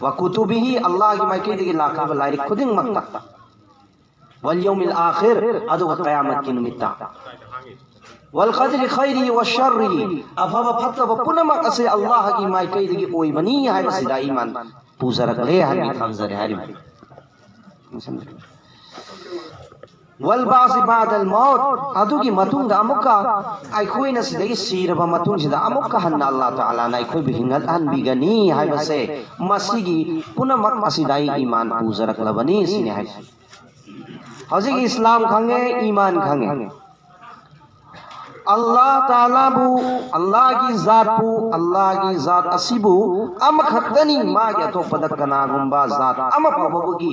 وكتبه, ꯑꯜꯂꯥꯍꯒꯤ ꯃꯥꯏꯀꯩꯗꯒꯤ ꯂꯥꯛꯈꯤꯕ ꯂꯥꯏꯔꯤꯛ ꯈꯨꯗꯤꯡꯃꯛꯇ꯫ واليوم الآخر, ꯑꯗꯨꯒ ꯀꯌꯥꯃꯠꯀꯤ ꯅꯨꯃꯤꯠꯇ꯫ والقدر خيره وشره, ꯑꯐꯕ ꯐꯠꯇꯕ ꯄꯨꯝꯅꯃꯛ ꯑꯁꯤ ꯑꯜꯂꯥꯍꯒꯤ ꯃꯥꯏꯀꯩꯗꯒꯤ ꯑꯣꯏꯕꯅꯤ ꯍꯥꯏꯕꯁꯤꯗ ꯏꯃꯥꯟ ꯄꯨꯖꯔꯛꯂꯦ ꯍꯥꯏꯅ ꯊꯝꯖꯔꯦ ꯍꯥꯏꯔꯤꯕ꯫ والبعث بعد الموت, ꯑꯗꯨꯒꯤ ꯃꯇꯨꯡꯗ ꯑꯃꯨꯛꯀ ꯑꯩꯈꯣꯏꯅ ꯁꯤꯗꯒꯤ ꯁꯤꯔꯕ ꯃꯇꯨꯡꯁꯤꯗ ꯑꯃꯨꯛꯀ ꯍꯟꯅ ꯑꯜꯂꯥꯍ ꯇꯥꯂꯥꯅ ꯑꯩꯈꯣꯏꯕꯨ ꯍꯤꯡꯒꯠꯍꯟꯕꯤꯒꯅꯤ ꯍꯥꯏꯕꯁꯦ, ꯃꯁꯤꯒꯤ ꯄꯨꯝꯅꯃꯛ ꯑꯁꯤꯗ ꯑꯩ ꯏꯃꯥꯟ ꯄꯨꯖꯔꯛꯂꯕꯅꯤ ꯁꯤꯅꯤ ꯍꯥꯏꯁꯦ꯫ ꯍꯧꯖꯤꯛ ꯏꯁꯂꯥꯝ ꯈꯪꯉꯦ, ꯏꯃꯥꯟ ꯈꯪꯉꯦ꯫ ꯑꯜꯂꯥꯍ ꯇꯥꯂꯥꯕꯨ, ꯑꯜꯂꯥꯍꯒꯤ ꯖꯥꯠꯄꯨ, ꯑꯜꯂꯥꯍꯒꯤ ꯖꯥꯠ ꯑꯁꯤꯕꯨ ꯑꯃꯈꯛꯇꯅꯤ, ꯃꯥꯒꯤ ꯑꯇꯣꯞꯄꯗ ꯀꯅꯥꯒꯨꯝꯕ ꯖꯥꯠ ꯑꯃ ꯐꯥꯎꯕꯒꯤ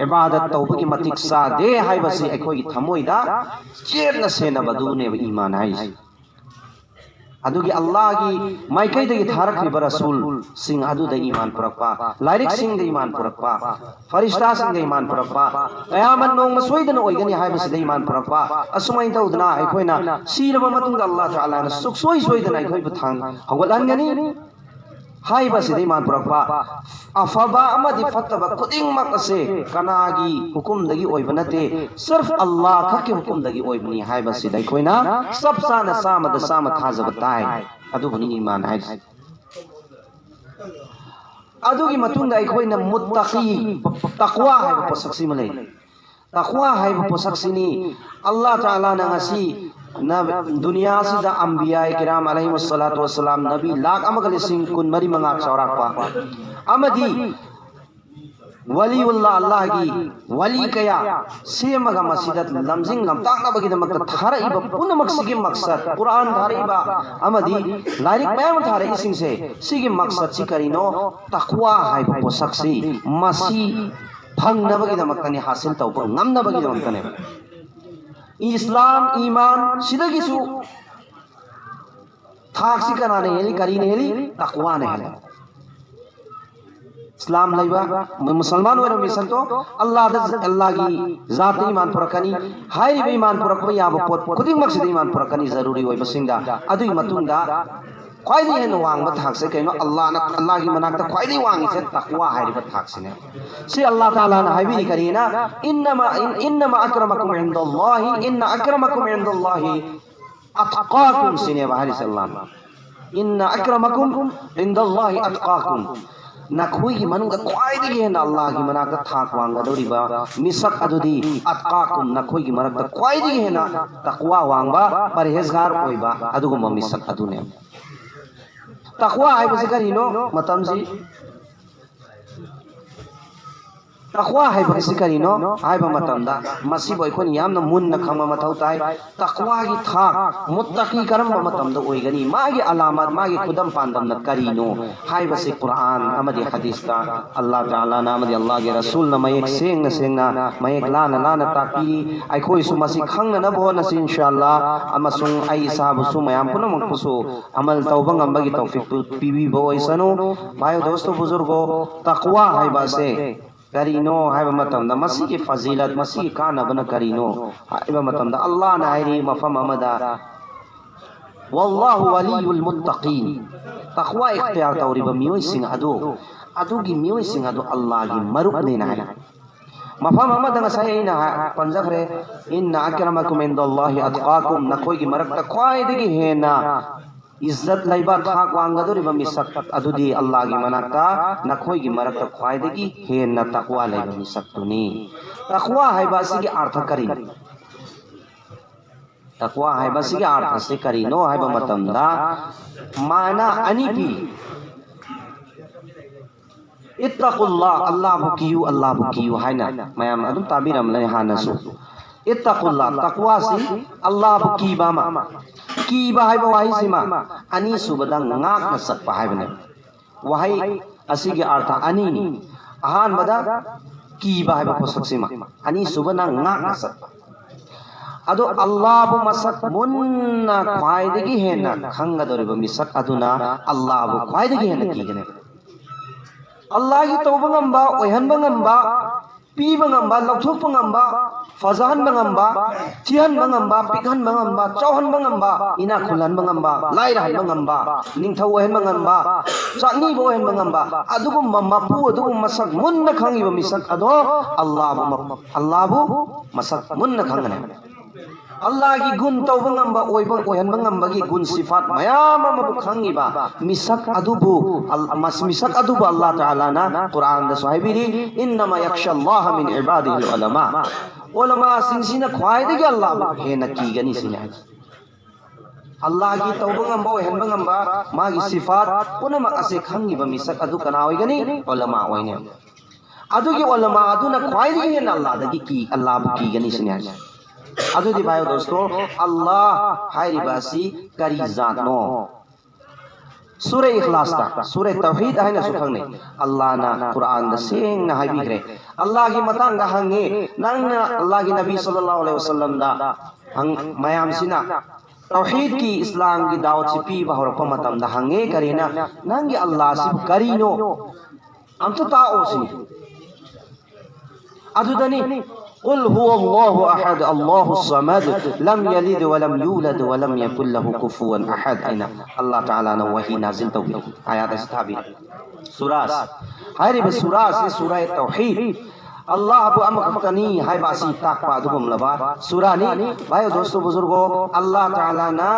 ꯏꯕꯥꯗꯠ ꯇꯧꯕꯒꯤ ꯃꯇꯤꯛ ꯆꯥꯗꯦ ꯍꯥꯏꯕꯁꯤ ꯑꯩꯈꯣꯏꯒꯤ ꯊꯃꯣꯏꯗ ꯆꯦꯠꯅ ꯁꯦꯟꯅꯕꯗꯨꯅꯦꯕ ꯏꯃꯥꯟ ꯍꯥꯏꯁꯦ꯫ ꯑꯗꯨꯒꯤ ꯑꯜꯂꯥꯍꯒꯤ ꯃꯥꯏꯀꯩꯗꯒꯤ ꯊꯥꯔꯛꯈꯤꯕ ꯔꯁꯨꯜꯁꯤꯡ ꯑꯗꯨꯗ ꯏꯃꯥꯟ ꯄꯨꯔꯛꯄ, ꯂꯥꯏꯔꯤꯛꯁꯤꯡꯗ ꯏꯃꯥꯟ ꯄꯨꯔꯛꯄ, ꯐꯔꯤꯁꯇꯥꯁꯤꯡꯗ ꯏꯃꯥꯟ ꯄꯨꯔꯛꯄ, ꯀꯌꯥꯃꯠ ꯅꯣꯡꯃ ꯁꯣꯏꯗꯅ ꯑꯣꯏꯒꯅꯤ ꯍꯥꯏꯕꯁꯤꯗ ꯏꯃꯥꯟ ꯄꯨꯔꯛꯄ, ꯑꯁꯨꯃꯥꯏꯅ ꯇꯧꯗꯅ ꯑꯩꯈꯣꯏꯅ ꯁꯤꯔꯕ ꯃꯇꯨꯡꯗ ꯑꯜꯂꯥꯍ ꯇꯥꯂꯥꯅ ꯁꯨꯛꯁꯣꯏ ꯁꯣꯏꯗꯅ ꯑꯩꯈꯣꯏꯕꯨ ꯊꯥꯡ ꯍꯧꯒꯠꯍꯟꯒꯅꯤ ꯍꯥꯏꯕꯁꯤꯗ ꯏꯃꯥꯟ ꯄꯨꯔꯛꯄ꯫ ꯑꯐꯕ ꯑꯃꯗꯤ ꯐꯠꯇꯕ ꯈꯨꯗꯤꯡꯃꯛ ꯑꯁꯦ ꯀꯅꯥꯒꯤ ꯍꯨꯀꯨꯝꯗꯒꯤ ꯑꯣꯏꯕ ꯅꯠꯇꯦ, ꯁꯤꯔꯐ ꯑꯜꯂꯥꯍ ꯈꯛꯀꯤ ꯍꯨꯀꯨꯝꯗꯒꯤ ꯑꯣꯏꯕꯅꯤ ꯍꯥꯏꯕꯁꯤꯗ ꯑꯩꯈꯣꯏꯅ ꯆꯞ ꯆꯥꯅ ꯆꯥꯝꯃꯗ ꯆꯥꯝꯃ ꯊꯥꯖꯕ ꯇꯥꯏ꯫ ꯑꯗꯨꯕꯨꯅꯤ ꯏꯃꯥꯟ ꯍꯥꯏꯁꯦ꯫ ꯑꯗꯨꯒꯤ ꯃꯇꯨꯡꯗ ꯑꯩꯈꯣꯏꯅ ꯃꯨꯠꯇꯀꯤ, ꯇꯛꯋꯥ ꯍꯥꯏꯕ ꯄꯣꯠꯁꯛꯁꯤꯃ ꯂꯩ꯫ ꯇꯛꯋꯥ ꯍꯥꯏꯕ ꯄꯣꯠꯁꯛꯁꯤꯅꯤ ꯑꯜꯂꯥꯍ ꯇꯥꯂꯥꯅ ꯉꯁꯤ ꯅ-, ꯗꯨꯅꯤꯌꯥꯁꯤꯗ ꯑꯝꯕꯤꯌꯥ ꯀꯤꯔꯥꯝ ꯑꯂꯩꯍꯤꯃꯨꯁꯁꯂꯥꯇꯨ ꯋꯁꯁꯂꯥꯝ ꯅꯕꯤ ꯂꯥꯈ ꯑꯃꯒ ꯂꯤꯁꯤꯡ ꯀꯨꯟ ꯃꯔꯤ ꯃꯉꯥ ꯆꯥꯎꯔꯥꯛꯄ ꯑꯃꯗꯤ ꯋꯥꯂꯤꯎꯜꯂꯥ, ꯑꯜꯂꯥꯍꯒꯤ ꯋꯥꯂꯤ ꯀꯌꯥ ꯁꯦꯝꯃꯒ ꯃꯁꯤꯗ ꯂꯝꯖꯤꯡ ꯂꯝꯇꯥꯛꯅꯕꯒꯤꯗꯃꯛꯇ ꯊꯥꯔꯛꯏꯕ ꯄꯨꯝꯅꯃꯛꯁꯤꯒꯤ ꯃꯛꯁꯠ, ꯀꯨꯔꯥꯟ ꯊꯥꯔꯛꯏꯕ ꯑꯃꯗꯤ ꯂꯥꯏꯔꯤꯛ ꯃꯌꯥꯝ ꯑꯃ ꯊꯥꯔꯛꯏꯁꯤꯡꯁꯦ, ꯁꯤꯒꯤ ꯃꯛꯁꯠꯁꯤ ꯀꯔꯤꯅꯣ? ꯇꯛꯋꯥ ꯍꯥꯏꯕ ꯄꯣꯠꯁꯛꯁꯤ, ꯃꯁꯤ ꯐꯪꯅꯕꯒꯤꯗꯃꯛꯇꯅꯤ, ꯍꯥꯁꯤꯜ ꯇꯧꯕ ꯉꯝꯅꯕꯒꯤꯗꯃꯛꯇꯅꯦꯕ꯫ ꯏꯁꯂꯥꯝ, ꯏꯃꯥꯟ ꯁꯤꯗꯒꯤꯁꯨ ꯊꯥꯛꯁꯤ ꯀꯅꯥꯅ ꯍꯦꯜꯂꯤ, ꯀꯔꯤꯅ ꯍꯦꯜꯂꯤ? ꯇꯛꯋꯥꯅ ꯍꯦꯜꯂꯤ꯫ ꯏꯁꯂꯥꯝ ꯂꯩꯕ, ꯃꯨ-, ꯃꯨꯁꯜꯃꯥꯟ ꯑꯣꯏꯔꯕ ꯃꯤꯁꯛꯇꯣ ꯑꯜꯂꯥꯗ, ꯑꯜꯂꯥꯒꯤ ꯖꯥꯠꯇ ꯏꯃꯥꯟ ꯄꯨꯔꯛꯀꯅꯤ꯫ ꯍꯥꯏꯔꯤꯕ ꯏꯃꯥꯟ ꯄꯨꯔꯛꯄ ꯌꯥꯕ ꯄꯣꯠ ꯈꯨꯗꯤꯡꯃꯛꯁꯤꯗ ꯏꯃꯥꯟ ꯄꯨꯔꯛꯀꯅꯤ, ꯖꯔꯨꯔꯤ ꯑꯣꯏꯕꯁꯤꯡꯗ꯫ ꯑꯗꯨꯒꯤ ꯃꯇꯨꯡꯗ ꯈ꯭ꯋꯥꯏꯗꯒꯤ ꯍꯦꯟꯅ ꯋꯥꯡꯕ ꯊꯥꯛꯁꯦ ꯀꯩꯅꯣ? ꯑꯜꯂꯥꯅ, ꯑꯜꯂꯥꯒꯤ ꯃꯅꯥꯛꯇ ꯈ꯭ꯋꯥꯏꯗꯒꯤ ꯋꯥꯡꯉꯤꯁꯦ ꯇꯛꯋꯥ ꯍꯥꯏꯔꯤꯕ ꯊꯥꯛꯁꯤꯅꯦ꯫ ꯁꯤ ꯑꯜꯂꯥ ꯇꯥꯂꯥꯅ ꯍꯥꯏꯕꯤꯔꯤ ꯀꯔꯤꯅ? "ꯏꯟꯅꯃ, ꯏꯟ-, ꯏꯟꯅꯃ ꯑꯀ꯭ꯔꯃꯀꯨꯝ ꯏꯟꯗꯜꯂꯥꯍꯤ, ꯏꯟꯅ ꯑꯀ꯭ꯔꯃꯀꯨꯝ ꯏꯟꯗꯜꯂꯥꯍꯤ ꯑꯠꯀꯥꯀꯨꯝ" ꯁꯤꯅꯦꯕ ꯍꯥꯏꯔꯤꯁꯦ ꯑꯜꯂꯥꯅ꯫ "ꯏꯟꯅ ꯑꯀ꯭ꯔꯃꯀꯨꯝ ꯏꯟꯗꯜꯂꯥꯍꯤ ꯑꯠꯀꯥꯀꯨꯝ", ꯅꯈꯣꯏꯒꯤ ꯃꯅꯨꯡꯗ ꯈ꯭ꯋꯥꯏꯗꯒꯤ ꯍꯦꯟꯅ ꯑꯜꯂꯥꯍꯒꯤ ꯃꯅꯥꯛꯇ ꯊꯥꯛ ꯋꯥꯡꯒꯗꯧꯔꯤꯕ ꯃꯤꯁꯛ ꯑꯗꯨꯗꯤ "ꯑꯠꯀꯥꯀꯨꯝ", ꯅꯈꯣꯏꯒꯤ ꯃꯔꯛꯇ ꯈ꯭ꯋꯥꯏꯗꯒꯤ ꯍꯦꯟꯅ ꯇꯛꯋꯥ ꯋꯥꯡꯕ, ꯄꯔꯍꯦꯖꯒꯥꯔ ꯑꯣꯏꯕ ꯑꯗꯨꯒꯨꯝꯕ ꯃꯤꯁꯛ ꯑꯗꯨꯅꯦ꯫ ꯇꯛꯋꯥ ꯍꯥꯏꯕꯁꯤ ꯀꯔꯤꯅꯣ? ꯃꯇꯝꯁꯤ ꯇꯛꯋꯥ ꯍꯥꯏꯕꯁꯤ ꯀꯔꯤꯅꯣ ꯍꯥꯏꯕ ꯃꯇꯝꯗ, ꯃꯁꯤꯕꯨ ꯑꯩꯈꯣꯏꯅ ꯌꯥꯝꯅ ꯃꯨꯟꯅ ꯈꯪꯕ ꯃꯊꯧ ꯇꯥꯏ꯫ ꯇꯛꯋꯥꯒꯤ ꯊꯥꯛ, ꯃꯨꯠꯇꯀꯤ ꯀꯔꯝꯕ ꯃꯇꯝꯗ ꯑꯣꯏꯒꯅꯤ, ꯃꯥꯒꯤ ꯑꯂꯥꯃꯠ, ꯃꯥꯒꯤ ꯈꯨꯗꯝ ꯄꯥꯟꯗꯝꯅ ꯀꯔꯤꯅꯣ ꯍꯥꯏꯕꯁꯤ ꯀꯨꯔꯥꯟ ꯑꯃꯗꯤ ꯍꯗꯤꯁꯇ ꯑꯜꯂꯥ ꯇꯥꯂꯥꯅ ꯑꯃꯗꯤ ꯑꯜꯂꯥꯒꯤ ꯔꯁꯨꯜꯅ ꯃꯌꯦꯛ ꯁꯦꯡꯅ ꯁꯦꯡꯅ, ꯃꯌꯦꯛ ꯂꯥꯅ ꯂꯥꯅ ꯇꯥꯛꯄꯤꯔꯤ꯫ ꯑꯩꯈꯣꯏꯁꯨ ꯃꯁꯤ ꯈꯪꯅꯅꯕ ꯍꯣꯠꯅꯁꯤ, ꯏꯟꯁꯥ ꯑꯜꯂꯥ, ꯑꯃꯁꯨꯡ ꯑꯩ ꯏꯁꯥꯕꯨꯁꯨ, ꯃꯌꯥꯝ ꯄꯨꯝꯅꯃꯛꯄꯨꯁꯨ ꯑꯃꯜ ꯇꯧꯕ ꯉꯝꯕꯒꯤ ꯇꯧꯐꯤꯛꯇꯨ ꯄꯤꯕꯤꯕ ꯑꯣꯏꯁꯅꯨ꯫ ꯚꯥꯏ, ꯗꯣꯁꯇꯣ, ꯕꯨꯖꯨꯔꯒꯣ, ꯇꯛꯋꯥ ꯍꯥꯏꯕ ꯑꯁꯦ ꯀꯔꯤꯅꯣ ꯍꯥꯏꯕ ꯃꯇꯝꯗ, ꯃꯁꯤꯒꯤ ꯐꯖꯤꯂꯠ, ꯃꯁꯤꯒꯤ ꯀꯥꯟꯅꯕꯅ ꯀꯔꯤꯅꯣ ꯍꯥꯏꯕ ꯃꯇꯝꯗ, ꯑꯜꯂꯥꯅ ꯍꯥꯏꯔꯤ ꯃꯐꯝ ꯑꯃꯗ, "ꯋꯥꯜꯂꯥꯍꯨ ꯋꯥꯂꯤꯌꯨꯜ ꯃꯨꯠꯇꯀꯤꯟ", ꯇꯛꯋꯥ ꯏꯈꯇꯤꯌꯥꯔ ꯇꯧꯔꯤꯕ ꯃꯤꯑꯣꯏꯁꯤꯡ ꯑꯗꯨ, ꯑꯗꯨꯒꯤ ꯃꯤꯑꯣꯏꯁꯤꯡ ꯑꯗꯨ ꯑꯜꯂꯥꯒꯤ ꯃꯔꯨꯞꯅꯦꯅ ꯍꯥꯏꯔꯤ꯫ ꯃꯐꯝ ꯑꯃꯗ ꯉꯁꯥꯏ ꯑꯩꯅ ꯍꯥ-, ꯄꯟꯖꯈ꯭ꯔꯦ, "ꯏꯟꯅ ꯑꯀ꯭ꯔꯃꯀꯨꯝ ꯏꯟꯗꯜꯂꯥꯍꯤ ꯑꯠꯀꯥꯀꯨꯝ", ꯅꯈꯣꯏꯒꯤ ꯃꯔꯛꯇ ꯈ꯭ꯋꯥꯏꯗꯒꯤ ꯍꯦꯟꯅ ꯏꯖꯠ ꯂꯩꯕ, ꯊꯥꯛ ꯋꯥꯡꯒꯗꯧꯔꯤꯕ ꯃꯤꯁꯛ ꯑꯗꯨꯗꯤ ꯑꯜꯂꯥꯒꯤ ꯃꯅꯥꯛꯇ ꯅꯈꯣꯏꯒꯤ ꯃꯔꯛꯇ ꯈ꯭ꯋꯥꯏꯗꯒꯤ ꯍꯦꯟꯅ ꯇꯛꯋꯥ ꯂꯩꯕ ꯃꯤꯁꯛꯇꯨꯅꯤ꯫ ꯇꯛꯋꯥ ꯍꯥꯏꯕ ꯑꯁꯤꯒꯤ ꯑꯥꯔꯊ ꯀꯔꯤꯅꯣ? ꯇꯛꯋꯥ ꯍꯥꯏꯕ ꯑꯁꯤꯒꯤ ꯑꯥꯔꯊꯁꯤ ꯀꯔꯤꯅꯣ ꯍꯥꯏꯕ ꯃꯇꯝꯗ, ꯃꯥꯅ ꯑꯅꯤ ꯄꯤ꯫ "ꯏꯠꯇꯥꯀꯨꯜꯂꯥ", ꯑꯜꯂꯥꯕꯨ ꯀꯤꯌꯨ, ꯑꯜꯂꯥꯕꯨ ꯀꯤꯌꯨ ꯍꯥꯏꯅ ꯃꯌꯥꯝ ꯑꯗꯨꯝ ꯇꯥꯕꯤꯔꯝꯂꯅꯤ ꯍꯥꯟꯅꯁꯨ꯫ "ꯏꯠꯇꯥꯀꯨꯜꯂꯥ", ꯇꯛꯋꯥꯁꯤ ꯑꯜꯂꯥꯕꯨ ꯀꯤꯕ ꯑꯃ꯫ ꯀꯤꯕ ꯍꯥꯏꯕ ꯋꯥꯍꯩꯁꯤꯃ ꯑꯅꯤꯁꯨꯕꯗ ꯉꯥꯛꯅ ꯆꯠꯄ ꯍꯥꯏꯕꯅꯦ꯫ ꯋꯥꯍꯩ ꯑꯁꯤꯒꯤ ꯑꯔꯊ ꯑꯅꯤꯅꯤ꯫ ꯑꯍꯥꯟꯕꯗ ꯀꯤꯕ ꯍꯥꯏꯕ ꯄꯣꯠꯁꯛꯁꯤꯃ, ꯑꯅꯤꯁꯨꯕꯅ ꯉꯥꯛꯅ ꯆꯠꯄ꯫ ꯑꯗꯣ ꯑꯜꯂꯥꯕꯨ ꯃꯁꯛ ꯃꯨꯟꯅ ꯈ꯭ꯋꯥꯏꯗꯒꯤ ꯍꯦꯟꯅ ꯈꯪꯒꯗꯧꯔꯤꯕ ꯃꯤꯁꯛ ꯑꯗꯨꯅ ꯑꯜꯂꯥꯕꯨ ꯈ꯭ꯋꯥꯏꯗꯒꯤ ꯍꯦꯟꯅ ꯀꯤꯒꯅꯤ꯫ ꯑꯜꯂꯥꯒꯤ ꯇꯧꯕ ꯉꯝꯕ, ꯑꯣꯏꯍꯟꯕ ꯉꯝꯕ, ꯄꯤꯕ ꯉꯝꯕ, ꯂꯧꯊꯣꯛꯄ ꯉꯝꯕ, ꯐꯖꯍꯟꯕ ꯉꯝꯕ, ꯊꯤꯍꯟꯕ ꯉꯝꯕ, ꯄꯤꯛꯍꯟꯕ ꯉꯝꯕ, ꯆꯥꯎꯍꯟꯕ ꯉꯝꯕ, ꯏꯅꯥꯛ ꯈꯨꯜꯍꯟꯕ ꯉꯝꯕ, ꯂꯥꯏꯔꯍꯟꯕ ꯉꯝꯕ, ꯅꯤꯡꯊꯧ ꯑꯣꯏꯍꯟꯕ ꯉꯝꯕ, ꯆꯥꯛꯅꯤꯕ ꯑꯣꯏꯍꯟꯕ ꯉꯝꯕ, ꯑꯗꯨꯒꯨꯝꯕ ꯃꯄꯨ, ꯑꯗꯨꯒꯨꯝꯕ ꯃꯁꯛ ꯃꯨꯟꯅ ꯈꯪꯉꯤꯕ ꯃꯤꯁꯛ ꯑꯗꯣ ꯑꯜꯂꯥꯕꯨ, ꯑꯜꯂꯥꯕꯨ ꯃꯁꯛ ꯃꯨꯟꯅ ꯈꯪꯒꯅꯤ꯫ ꯑꯜꯂꯥꯒꯤ ꯒꯨꯟ ꯇꯧꯕ ꯉꯝꯕ, ꯑꯣꯏꯕ, ꯑꯣꯏꯍꯟꯕ ꯉꯝꯕꯒꯤ ꯒꯨꯟ ꯁꯤꯐꯥꯠ ꯃꯌꯥꯝ ꯑꯃꯕꯨ ꯈꯪꯉꯤꯕ ꯃꯤꯁꯛ ꯑꯗꯨꯕꯨ, ꯑꯜ-, ꯃꯁ-, ꯃꯤꯁꯛ ꯑꯗꯨꯕꯨ ꯑꯜꯂꯥ ꯇꯥꯂꯥꯅ ꯀꯨꯔꯥꯟꯗꯁꯨ ꯍꯥꯏꯕꯤꯔꯤ, "ꯏꯟꯅꯃꯥ ꯌꯥꯈꯁꯥ ꯑꯜꯂꯥꯍ ꯃꯤꯟ ꯏꯕꯥꯗꯤꯍꯤꯜ ꯎꯂꯃꯥ"꯫ ꯎꯂꯃꯥꯁꯤꯡꯁꯤꯅ ꯈ꯭ꯋꯥꯏꯗꯒꯤ ꯑꯜꯂꯥꯕꯨ ꯍꯦꯟꯅ ꯀꯤꯒꯅꯤ ꯁꯤꯅꯤ ꯍꯥꯏꯁꯦ꯫ ꯑꯜꯂꯥꯒꯤ ꯇꯧꯕ ꯉꯝꯕ, ꯑꯣꯏꯍꯟꯕ ꯉꯝꯕ, ꯃꯥꯒꯤ ꯁꯤꯐꯥꯠ ꯄꯨꯝꯅꯃꯛ ꯑꯁꯦ ꯈꯪꯉꯤꯕ ꯃꯤꯁꯛ ꯑꯗꯨ ꯀꯅꯥ ꯑꯣꯏꯒꯅꯤ? ꯎꯂꯃꯥ ꯑꯣꯏꯅꯤ꯫ ꯑꯗꯨꯒꯤ ꯎꯂꯃꯥ ꯑꯗꯨꯅ ꯈ꯭ꯋꯥꯏꯗꯒꯤ ꯍꯦꯟꯅ ꯑꯜꯂꯥꯗꯒꯤ ꯀꯤ, ꯑꯜꯂꯥꯕꯨ ꯀꯤꯒꯅꯤ ꯁꯤꯅꯤ ꯍꯥꯏꯁꯦ꯫ ꯑꯗꯨꯗꯤ ꯚꯥꯏ ꯗꯣꯁꯇꯣ, ꯑꯜꯂꯥ ꯍꯥꯏꯔꯤꯕ ꯑꯁꯤ ꯀꯔꯤ ꯖꯥꯠꯅꯣ? ꯁꯨꯔꯥ ꯏꯈꯂꯥꯁꯇ, ꯁꯨꯔꯥ ꯇꯧꯍꯤꯗ ꯍꯥꯏꯅꯁꯨ ꯈꯪꯅꯩ, ꯑꯜꯂꯥꯅ ꯀꯨꯔꯥꯟꯗ ꯁꯦꯡꯅ ꯍꯥꯏꯕꯤꯈ꯭ꯔꯦ꯫ ꯑꯜꯂꯥꯒꯤ ꯃꯇꯥꯡꯗ ꯍꯪꯉꯤ, ꯅꯪꯅ ꯑꯜꯂꯥꯒꯤ ꯅꯕꯤ ꯁꯜꯂꯜꯂꯥꯍꯨ ꯑꯂꯩꯍꯤ ꯋꯁꯜꯂꯝꯗ ꯍꯪ-, ꯃꯌꯥꯝꯁꯤꯅ ꯇꯧꯍꯤꯗꯀꯤ, ꯏꯁꯂꯥꯝꯒꯤ ꯗꯥꯋꯠꯁꯤ ꯄꯤꯕ ꯍꯧꯔꯛꯄ ꯃꯇꯝꯗ ꯍꯪꯉꯦ, ꯀꯔꯤꯅ, "ꯅꯪꯒꯤ ꯑꯜꯂꯥꯁꯤꯕꯨ ꯀꯔꯤꯅꯣ? ꯑꯝꯇ ꯇꯥꯛꯑꯣ" ꯁꯤꯅꯤ꯫ ꯑꯗꯨꯗꯅꯤ, "ꯀꯨꯜ ꯍꯨꯋꯜꯂꯥꯍꯨ ꯑꯍꯗ, ꯑꯜꯂꯥꯍꯨ ꯁꯃꯗ, ꯂꯝ ꯌꯂꯤꯗ ꯋꯂꯝ ꯌꯨꯂꯗ ꯋꯂꯝ ꯌꯀꯨꯜ ꯂꯍꯨ ꯀꯨꯐꯨꯋꯟ ꯑꯍꯗ" ꯍꯥꯏꯅ ꯑꯜꯂꯥ ꯇꯥꯂꯥꯅ ꯋꯥꯍꯤ ꯅꯥꯖꯤꯜ ꯇꯧꯕꯤ, ꯑꯌꯥꯠ ꯑꯁꯤ ꯊꯥꯕꯤ꯫ ꯁꯨꯔꯥꯁ, ꯍꯥꯏꯔꯤꯕ ꯁꯨꯔꯥꯁꯤ ꯁꯨꯔꯥ ꯇꯧꯍꯤꯗ, ꯑꯜꯂꯥꯍꯕꯨ ꯑꯃꯈꯛꯇꯅꯤ ꯍꯥꯏꯕ ꯑꯁꯤ ꯇꯥꯛꯄ ꯑꯗꯨꯒꯨꯝꯂꯕ ꯁꯨꯔꯥꯅꯤ꯫ ꯚꯥꯏ ꯗꯣꯁꯇꯣ ꯕꯨꯖꯨꯔꯒꯣ, ꯑꯜꯂꯥ ꯇꯥꯂꯥꯅ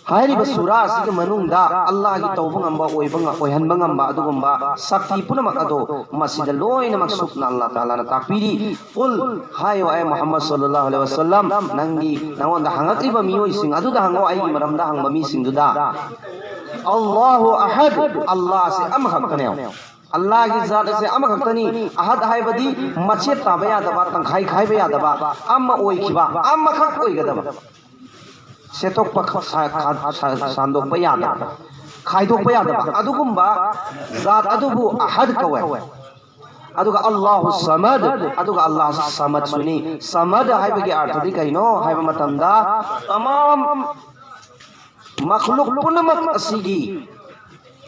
ꯍꯥꯏꯔꯤꯕ ꯁꯨꯔꯥ ꯑꯁꯤꯒꯤ ꯃꯅꯨꯡꯗ ꯑꯜꯂꯥꯒꯤ ꯇꯧꯕ ꯉꯝꯕ, ꯑꯣꯏꯕ ꯉ-, ꯑꯣꯏꯍꯟꯕ ꯉꯝꯕ ꯑꯗꯨꯒꯨꯝꯕ ꯁꯛꯇꯤ ꯄꯨꯝꯅꯃꯛ ꯑꯗꯣ ꯃꯁꯤꯗ ꯂꯣꯏꯅꯃꯛ ꯁꯨꯞꯅ ꯑꯜꯂꯥ ꯇꯥꯂꯥꯅ ꯇꯥꯛꯄꯤꯔꯤ꯫ "ꯀꯨꯜ", ꯍꯥꯏꯌꯣ, ꯑꯦ ꯃꯨꯍꯝꯃꯗ ꯁꯜꯂꯜꯂꯥꯍꯨ ꯑꯂꯩꯍꯤ ꯋꯁꯜꯂꯝ, ꯅꯪꯒꯤ, ꯅꯉꯣꯟꯗ ꯍꯪꯉꯛꯂꯤꯕ ꯃꯤꯑꯣꯏꯁꯤꯡ ꯑꯗꯨꯗ ꯍꯪꯉꯣ, ꯑꯩꯒꯤ ꯃꯔꯝꯗ ꯍꯪꯕ ꯃꯤꯁꯤꯡꯗꯨꯗ꯫ "ꯑꯜꯂꯥꯍꯨ ꯑꯍꯗ", ꯑꯜꯂꯥꯁꯦ ꯑꯃꯈꯛꯇꯅꯦ꯫ ꯑꯜꯂꯥꯍꯒꯤ ꯖꯥꯠ ꯑꯁꯦ ꯑꯃꯈꯛꯇꯅꯤ꯫ ꯑꯍꯗ ꯍꯥꯏꯕꯗꯤ ꯃꯆꯦꯠ ꯇꯥꯕ ꯌꯥꯗꯕ, ꯇꯪꯈꯥꯏ ꯈꯥꯏꯕ ꯌꯥꯗꯕ, ꯑꯃ ꯑꯣꯏꯈꯤꯕ, ꯑꯃꯈꯛ ꯑꯣꯏꯒꯗꯕ, ꯁꯦꯠꯇꯣꯛꯄ ꯈ-, ꯁ-, ꯈ-, ꯁ-, ꯁꯟꯗꯣꯛꯄ ꯌꯥꯗꯕ, ꯈꯥꯏꯗꯣꯛꯄ ꯌꯥꯗꯕ, ꯑꯗꯨꯒꯨꯝꯕ ꯖꯥꯠ ꯑꯗꯨꯕꯨ ꯑꯍꯗ ꯀꯧꯋꯦ꯫ ꯑꯗꯨꯒ ꯑꯜꯂꯥꯍꯨ ꯁꯃꯗ, ꯑꯗꯨꯒ ꯑꯜꯂꯥꯍꯁꯨ ꯁꯃꯗꯁꯨꯅꯤ꯫ ꯁꯃꯗ ꯍꯥꯏꯕꯒꯤ ꯑꯔꯊꯗꯤ ꯀꯩꯅꯣ ꯍꯥꯏꯕ ꯃꯇꯝꯗ, ꯇꯃꯥꯝ ꯃꯈꯂꯨꯛ ꯄꯨꯝꯅꯃꯛ ꯑꯁꯤꯒꯤ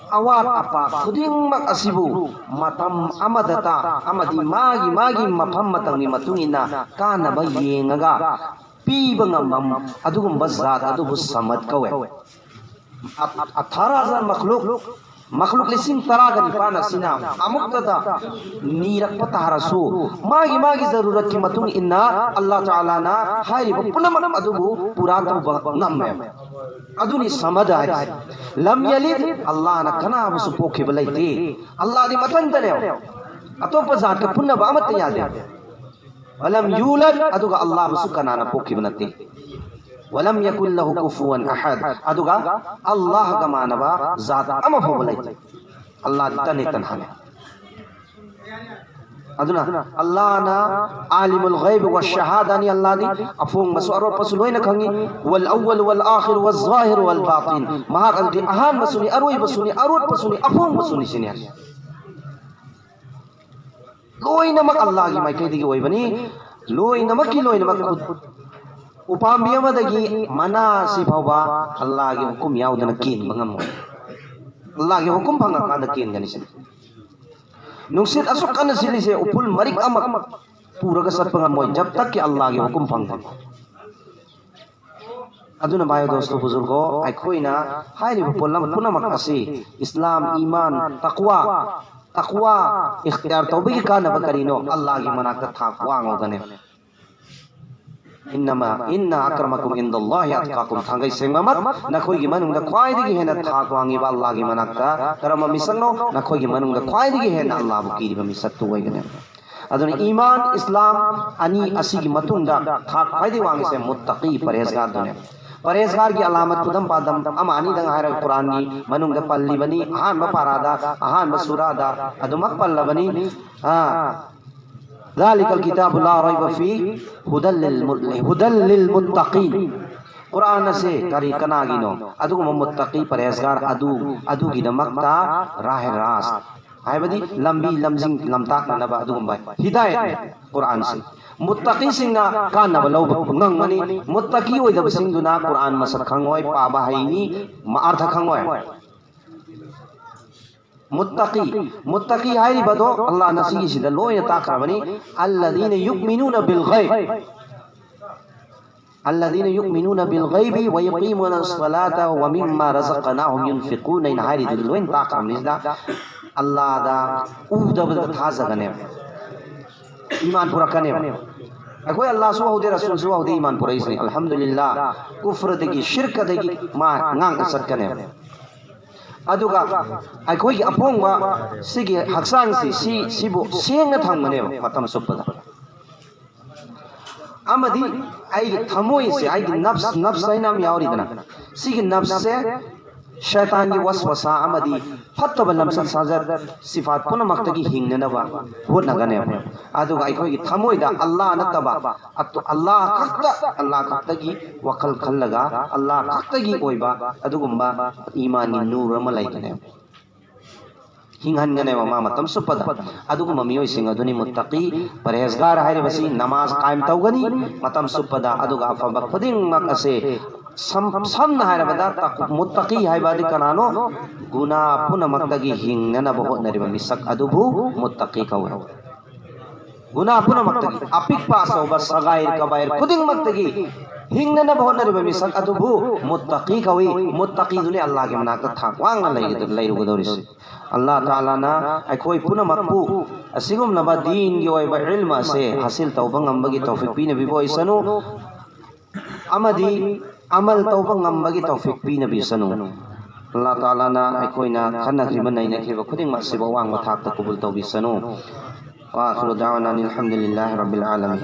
ꯑꯋꯥꯠ ꯑꯄꯥ ꯈꯨꯗꯤꯡꯃꯛ ꯑꯁꯤꯕꯨ ꯃꯇꯝ ꯑꯃꯗꯇ ꯑꯃꯗꯤ ꯃꯥꯒꯤ ꯃꯥꯒꯤ ꯃꯐꯝ ꯃꯇꯝꯒꯤ ꯃꯇꯨꯡ ꯏꯟꯅ ꯀꯥꯟꯅꯕ ꯌꯦꯡꯉꯒ ꯄꯤꯕ ꯉꯝꯕ ꯑꯗꯨꯒꯨꯝꯕ ꯖꯥꯠ ꯑꯗꯨꯕꯨ ꯁꯃꯗ ꯀꯧꯋꯦ꯫ ꯑ-, ꯑ-, ꯑꯊꯥꯔꯥ ꯍꯖꯥꯔ ꯃꯈꯂꯨꯛ, ꯃꯈꯂꯨꯛ ꯂꯤꯁꯤꯡ ꯇꯔꯥꯒ ꯅꯤꯄꯥꯟ ꯑꯁꯤꯅ ꯑꯃꯨꯛꯇꯗ ꯅꯤꯔꯛꯄ ꯇꯥꯔꯁꯨ, ꯃꯥꯒꯤ ꯃꯥꯒꯤ ꯖꯔꯨꯔꯠꯀꯤ ꯃꯇꯨꯡ ꯏꯟꯅ ꯑꯜꯂꯥꯍ ꯇꯥꯂꯥꯅ ꯍꯥꯏꯔꯤꯕ ꯄꯨꯝꯅꯃꯛ ꯑꯗꯨꯕꯨ ꯄꯨꯔꯥ ꯇꯧꯕ ꯉꯝꯃꯦ꯫ ꯑꯗꯨꯅꯤ ꯁꯃꯗ ꯍꯥꯏꯔꯤꯁꯦ꯫ ꯂꯝ ꯌꯂꯤꯗ, ꯑꯜꯂꯥꯍꯅ ꯀꯅꯥꯕꯨꯁꯨ ꯄꯣꯛꯈꯤꯕ ꯂꯩꯇꯦ꯫ ꯑꯜꯂꯥꯍꯗꯤ ꯃꯊꯟꯇꯅꯦꯕ, ꯑꯇꯣꯞꯄ ꯖꯥꯠꯀ ꯄꯨꯟꯅꯕ ꯑꯃꯠꯇ ꯌꯥꯗꯦ꯫ ꯋꯂꯝ ꯌꯨꯂꯗ, ꯑꯗꯨꯒ ꯑꯜꯂꯥꯍꯕꯨꯁꯨ ꯀꯅꯥꯅ ꯄꯣꯛꯈꯤꯕ ꯅꯠꯇꯦ꯫ ꯋꯂꯝ ꯌꯀꯨꯟ ꯂꯍꯨ ꯀꯨꯐꯨꯋꯟ ꯑꯍꯗ, ꯑꯗꯨꯒ ꯑꯜꯂꯥꯍꯒ ꯃꯥꯟꯅꯕ ꯖꯥꯠ ꯑꯃ ꯐꯥꯎꯕ ꯂꯩꯇꯦ꯫ ꯑꯜꯂꯥꯍꯗꯤ ꯇꯟꯅꯤ, ꯇꯟꯍꯥꯅꯦ꯫ ꯑꯗꯨꯅ ꯑꯜꯂꯥꯍꯅ ꯑꯥꯂꯤꯃꯨꯜ ꯒꯩꯕ ꯋ ꯁꯍꯥꯗꯥꯅꯤ꯫ ꯑꯜꯂꯥꯍꯗꯤ ꯑꯐꯣꯡꯕꯁꯨ ꯑꯔꯣꯠꯄꯁꯨ ꯂꯣꯏꯅ ꯈꯪꯉꯤ꯫ ꯋꯜ ꯑꯋ꯭ꯋꯜ ꯋꯜ ꯑꯥꯈꯤꯔ ꯋꯜ ꯖꯥꯍꯤꯔ ꯋꯜ ꯕꯥꯇꯤꯟ꯫ ꯃꯍꯥꯛ ꯑꯗꯨꯗꯤ ꯑꯍꯥꯟꯕꯁꯨꯅꯤ, ꯑꯔꯣꯏꯕꯁꯨꯅꯤ, ꯑꯔꯣꯠꯄꯁꯨꯅꯤ, ꯑꯐꯣꯡꯕꯁꯨꯅꯤ ꯁꯤꯅꯤ꯫ ꯂꯣꯏꯅꯃꯛ ꯑꯜꯂꯥꯍꯒꯤ ꯃꯥꯏꯀꯩꯗꯒꯤ ꯑꯣꯏꯕꯅꯤ꯫ ꯂꯣꯏꯅꯃꯛꯀꯤ ꯂꯣꯏꯅꯃꯛ ꯈꯨꯠ-, ꯎꯄꯥꯝꯕꯤ ꯑꯃꯗꯒꯤ ꯃꯅꯥ ꯑꯁꯤ ꯐꯥꯎꯕ ꯑꯜꯂꯥꯍꯒꯤ ꯍꯨꯀꯨꯝ ꯌꯥꯎꯗꯅ ꯀꯦꯟꯕ ꯉꯝꯃꯣꯏ꯫ ꯑꯜꯂꯥꯍꯒꯤ ꯍꯨꯀꯨꯝ ꯐꯪꯉꯀꯥꯟꯗ ꯀꯦꯟꯒꯅꯤ ꯁꯤꯅꯤ꯫ ꯅꯨꯡꯁꯤꯠ ꯑꯁꯨꯛ ꯀꯟꯅ ꯁꯤꯠꯂꯤꯁꯦ ꯎꯐꯨꯜ ꯃꯔꯤꯛ ꯑꯃ ꯄꯨꯔꯒ ꯆꯠꯄ ꯉꯝꯃꯣꯏ, ꯖꯕ ꯇꯛꯀꯤ ꯑꯜꯂꯥꯍꯒꯤ ꯍꯨꯀꯨꯝ ꯐꯪꯗꯦ꯫ ꯑꯗꯨꯅ ꯚꯥꯏ ꯗꯣꯁꯇꯣ ꯕꯨꯖꯨꯔꯒꯣ, ꯑꯩꯈꯣꯏꯅ ꯍꯥꯏꯔꯤꯕ ꯄꯣꯠꯂꯝ ꯄꯨꯝꯅꯃꯛ ꯑꯁꯤ ꯏꯁꯂꯥꯝ, ꯏꯃꯥꯟ, ꯇꯛꯋꯥ, ꯇꯛꯋꯥ ꯏꯈꯇꯤꯌꯥꯔ ꯇꯧꯕꯒꯤ ꯀꯥꯟꯅꯕ ꯀꯔꯤꯅꯣ? ꯑꯜꯂꯥꯍꯒꯤ ꯃꯅꯥꯛꯇ ꯊꯥꯛ ꯋꯥꯡꯉꯨꯒꯅꯤ꯫ ꯏꯟꯅꯃ ꯏꯟꯅ ꯑꯀ꯭ꯔꯃꯀꯨꯝ ꯏꯟꯗꯜꯂꯥꯍꯤ ꯑꯠꯀꯥꯀꯨꯝ꯫ ꯊꯥꯡꯒꯩ ꯁꯦꯡꯕꯃꯛ ꯅꯈꯣꯏꯒꯤ ꯃꯅꯨꯡꯗ ꯈ꯭ꯋꯥꯏꯗꯒꯤ ꯍꯦꯟꯅ ꯊꯥꯛ ꯋꯥꯡꯉꯤꯕ ꯑꯜꯂꯥꯍꯒꯤ ꯃꯅꯥꯛꯇ ꯀꯔꯝꯕ ꯃꯤꯁꯛꯅꯣ? ꯅꯈꯣꯏꯒꯤ ꯃꯅꯨꯡꯗ ꯈ꯭ꯋꯥꯏꯗꯒꯤ ꯍꯦꯟꯅ ꯑꯜꯂꯥꯍꯕꯨ ꯀꯤꯔꯤꯕ ꯃꯤꯁꯛꯇꯨ ꯑꯣꯏꯒꯅꯤ꯫ ꯑꯗꯨꯅ ꯏꯃꯥꯟ, ꯏꯁꯂꯥꯝ ꯑꯅꯤ ꯑꯁꯤꯒꯤ ꯃꯇꯨꯡꯗ ꯊꯥꯛ ꯈ꯭ꯋꯥꯏꯗꯒꯤ ꯋꯥꯡꯉꯤꯁꯦ ꯃꯨꯠꯇꯀꯤ, ꯄꯔꯍꯦꯖꯒꯥꯔꯗꯨꯅꯦ꯫ ꯄꯔꯍꯦꯖꯒꯥꯔꯒꯤ ꯑꯂꯥꯃꯠ ꯈꯨꯗꯝ ꯄꯥꯗꯝ ꯑꯃ ꯑꯅꯤꯗꯪ ꯍꯥꯏꯔꯒ ꯀꯨꯔꯥꯟꯒꯤ ꯃꯅꯨꯡꯗ ꯄꯜꯂꯤꯕꯅꯤ, ꯑꯍꯥꯟꯕ ꯄꯥꯔꯥꯗ, ꯑꯍꯥꯟꯕ ꯁꯨꯔꯥꯗ ꯑꯗꯨꯃꯛ ꯄꯜꯂꯕꯅꯤ꯫ ꯑꯥ, ذلك الكتاب لا ريب فيه هدى للمت-، هدى للمتقين. ꯀꯨꯔꯥꯟ ꯑꯁꯦ ꯀꯔꯤ, ꯀꯅꯥꯒꯤꯅꯣ? ꯑꯗꯨꯒꯨꯝꯕ ꯃꯨꯠꯇꯀꯤ, ꯄꯔꯍꯦꯖꯒꯥꯔ ꯑꯗꯨ, ꯑꯗꯨꯒꯤꯗꯃꯛꯇ ꯔꯥꯍ ꯔꯥꯁ, ꯍꯥꯏꯕꯗꯤ ꯂꯝꯕꯤ ꯂꯝꯖꯤꯡ ꯂꯝꯇꯥꯛꯅꯅꯕ ꯑꯗꯨꯒꯨꯝꯕ ꯍꯤꯗꯥꯌꯠꯅꯤ ꯀꯨꯔꯥꯟꯁꯤ꯫ ꯃꯨꯠꯇꯀꯤꯁꯤꯡꯅ ꯀꯥꯟꯅꯕ ꯂꯧꯕ ꯉꯝꯒꯅꯤ, ꯃꯨꯠꯇꯀꯤ ꯑꯣꯏꯗꯕꯁꯤꯡꯗꯨꯅ ꯀꯨꯔꯥꯟ ꯃꯁꯛ ꯈꯪꯉꯣꯏ, ꯄꯥꯕ ꯍꯩꯅꯤ, ꯃꯥ-, ꯑꯔꯊ ꯈꯪꯉꯣꯏ꯫ ꯃꯨꯠꯇꯀꯤ, ꯃꯨꯠꯇꯀꯤ ꯍꯥꯏꯔꯤꯕꯗꯣ ꯑꯜꯂꯥꯍꯅ ꯁꯤꯒꯤꯁꯤꯗ ꯂꯣꯏꯅ ꯇꯥꯛꯈ꯭ꯔꯕꯅꯤ꯫ الذين يؤمنون بالغيب، الذين يؤمنون بالغيب ويقيمون الصلاة ومما رزقناهم ينفقون ꯍꯥꯏꯅ ꯍꯥꯏꯔꯤꯗꯨꯗꯤ ꯂꯣꯏꯅ ꯇꯥꯛꯈ꯭ꯔꯕꯅꯤ꯫ ꯁꯤꯗ ꯑꯜꯂꯥꯍꯗ ꯎꯗꯕꯗ ꯊꯥꯖꯒꯅꯦꯕ, ꯏꯃꯥꯟ ꯄꯨꯔꯛꯀꯅꯦꯕ꯫ ꯑꯩꯈꯣꯏ ꯑꯜꯂꯥꯍꯁꯨ ꯎꯍꯧꯗꯦ, ꯔꯁꯨꯜꯁꯨ ꯎꯍꯧꯗꯦ, ꯏꯃꯥꯟ ꯄꯨꯔꯛꯏꯁꯤꯅꯤ꯫ ꯑꯜꯍꯝꯗꯨꯂꯤꯜꯂꯥꯍ, ꯀꯨꯐ꯭ꯔꯗꯒꯤ, ꯁꯤꯔꯀꯗꯒꯤ ꯃꯥ ꯉꯥꯛꯅ ꯆꯠꯀꯅꯦꯕ꯫ ꯑꯗꯨꯒ ꯑꯩꯈꯣꯏꯒꯤ ꯑꯄꯣꯡꯕ ꯁꯤꯒꯤ ꯍꯛꯆꯥꯡꯁꯤ, ꯁꯤ, ꯁꯤꯕꯨ ꯁꯦꯡꯅ ꯊꯝꯒꯅꯦꯕ ꯃꯇꯝ ꯆꯨꯞꯄꯗ꯫ ꯑꯃꯗꯤ ꯑꯩꯒꯤ ꯊꯃꯣꯏꯁꯦ, ꯑꯩꯒꯤ ꯅꯐꯁ, ꯅꯐꯁ ꯍꯥꯏꯅ ꯑꯃ ꯌꯥꯎꯔꯤꯗꯅ, ꯁꯤꯒꯤ ꯅꯐꯁꯁꯦ ꯁꯩꯇꯥꯟꯒꯤ ꯋꯁꯋꯁꯥ ꯑꯃꯗꯤ ꯐꯠꯇꯕ ꯂꯝꯆꯠ ꯁꯥꯖꯠ ꯁꯤꯐꯥꯠ ꯄꯨꯝꯅꯃꯛꯇꯒꯤ ꯍꯤꯡꯅꯅꯕ ꯍꯣꯠꯅꯒꯅꯦꯕ꯫ ꯑꯗꯨꯒ ꯑꯩꯈꯣꯏꯒꯤ ꯊꯃꯣꯏꯗ ꯑꯜꯂꯥꯍ ꯅꯠꯇꯕ, ꯑꯇꯣ-, ꯑꯜꯂꯥꯍ ꯈꯛꯇ, ꯑꯜꯂꯥꯍ ꯈꯛꯇꯒꯤ ꯋꯥꯈꯜ ꯈꯜꯂꯒ, ꯑꯜꯂꯥꯍ ꯈꯛꯇꯒꯤ ꯑꯣꯏꯕ ꯑꯗꯨꯒꯨꯝꯕ ꯏꯃꯥꯟꯒꯤ ꯅꯨꯔ ꯑꯃ ꯂꯩꯒꯅꯦꯕ, ꯍꯤꯡꯍꯟꯒꯅꯦꯕ ꯃꯥ ꯃꯇꯝ ꯆꯨꯞꯄꯗ꯫ ꯑꯗꯨꯒꯨꯝꯕ ꯃꯤꯑꯣꯏꯁꯤꯡ ꯑꯗꯨꯅꯤ ꯃꯨꯠꯇꯀꯤ, ꯄꯔꯍꯦꯖꯒꯥꯔ ꯍꯥꯏꯔꯤꯕꯁꯤ꯫ ꯅꯃꯥꯖ ꯀꯥꯏꯝ ꯇꯧꯒꯅꯤ ꯃꯇꯝ ꯆꯨꯞꯄꯗ, ꯑꯗꯨꯒ ꯑꯐꯕ ꯈꯨꯗꯤꯡꯃꯛ ꯑꯁꯦ ꯁꯝ-, ꯁꯝꯅ ꯍꯥꯏꯔꯕꯗ ꯇꯛ-, ꯃꯨꯠꯇꯀꯤ ꯍꯥꯏꯕ ꯑꯗꯤ ꯀꯅꯥꯅꯣ? ꯒꯨꯅꯥ ꯄꯨꯝꯅꯃꯛꯇꯒꯤ ꯍꯤꯡꯅꯅꯕ ꯍꯣꯠꯅꯔꯤꯕ ꯃꯤꯁꯛ ꯑꯗꯨꯕꯨ ꯃꯨꯠꯇꯀꯤ ꯀꯧꯏ꯫ ꯒꯨꯅꯥ ꯄꯨꯝꯅꯃꯛꯇꯒꯤ, ꯑꯄꯤꯛꯄ ꯑꯆꯧꯕ, ꯁꯒꯥꯏꯔ ꯀꯕꯥꯏꯔ ꯈꯨꯗꯤꯡꯃꯛꯇꯒꯤ ꯍꯤꯡꯅꯅꯕ ꯍꯣꯠꯅꯔꯤꯕ ꯃꯤꯁꯛ ꯑꯗꯨꯕꯨ ꯃꯨꯠꯇꯀꯤ ꯀꯧꯏ꯫ ꯃꯨꯠꯇꯀꯤꯗꯨꯅꯤ ꯑꯜꯂꯥꯍꯒꯤ ꯃꯅꯥꯛꯇ ꯊꯥꯛ ꯋꯥꯡꯅ ꯂꯩꯒꯗ-, ꯂꯩꯔꯨꯒꯗꯧꯔꯤꯁꯤ꯫ ꯑꯜꯂꯥꯍ ꯇꯥꯂꯥꯅ ꯑꯩꯈꯣꯏ ꯄꯨꯝꯅꯃꯛꯄꯨ ꯑꯁꯤꯒꯨꯝꯂꯕ ꯗꯤꯟꯒꯤ ꯑꯣꯏꯕ ꯏꯜꯃ ꯑꯁꯦ ꯍꯥꯁꯤꯜ ꯇꯧꯕ ꯉꯝꯕꯒꯤ ꯇꯧꯐꯤꯛ ꯄꯤꯅꯕꯤꯕ ꯑꯣꯏꯁꯅꯨ꯫ ꯑꯃꯗꯤ ꯑꯃꯜ ꯇꯧꯕ ꯉꯝꯕꯒꯤ ꯇꯧꯐꯤꯛ ꯄꯤꯅꯕꯤꯁꯅꯨ꯫ ꯑꯜꯂꯥꯍ ꯇꯥꯂꯥꯅ ꯑꯩꯈꯣꯏꯅ ꯈꯟꯅꯈ꯭ꯔꯤꯕ ꯅꯩꯅꯈ꯭ꯔꯤꯕ ꯈꯨꯗꯤꯡꯃꯛ ꯑꯁꯤꯕꯨ ꯑꯋꯥꯡꯕ ꯊꯥꯛꯇ ꯀꯕꯨꯜ ꯇꯧꯕꯤꯁꯅꯨ꯫ وآخر دعوانا أن الحمد لله رب العالمين.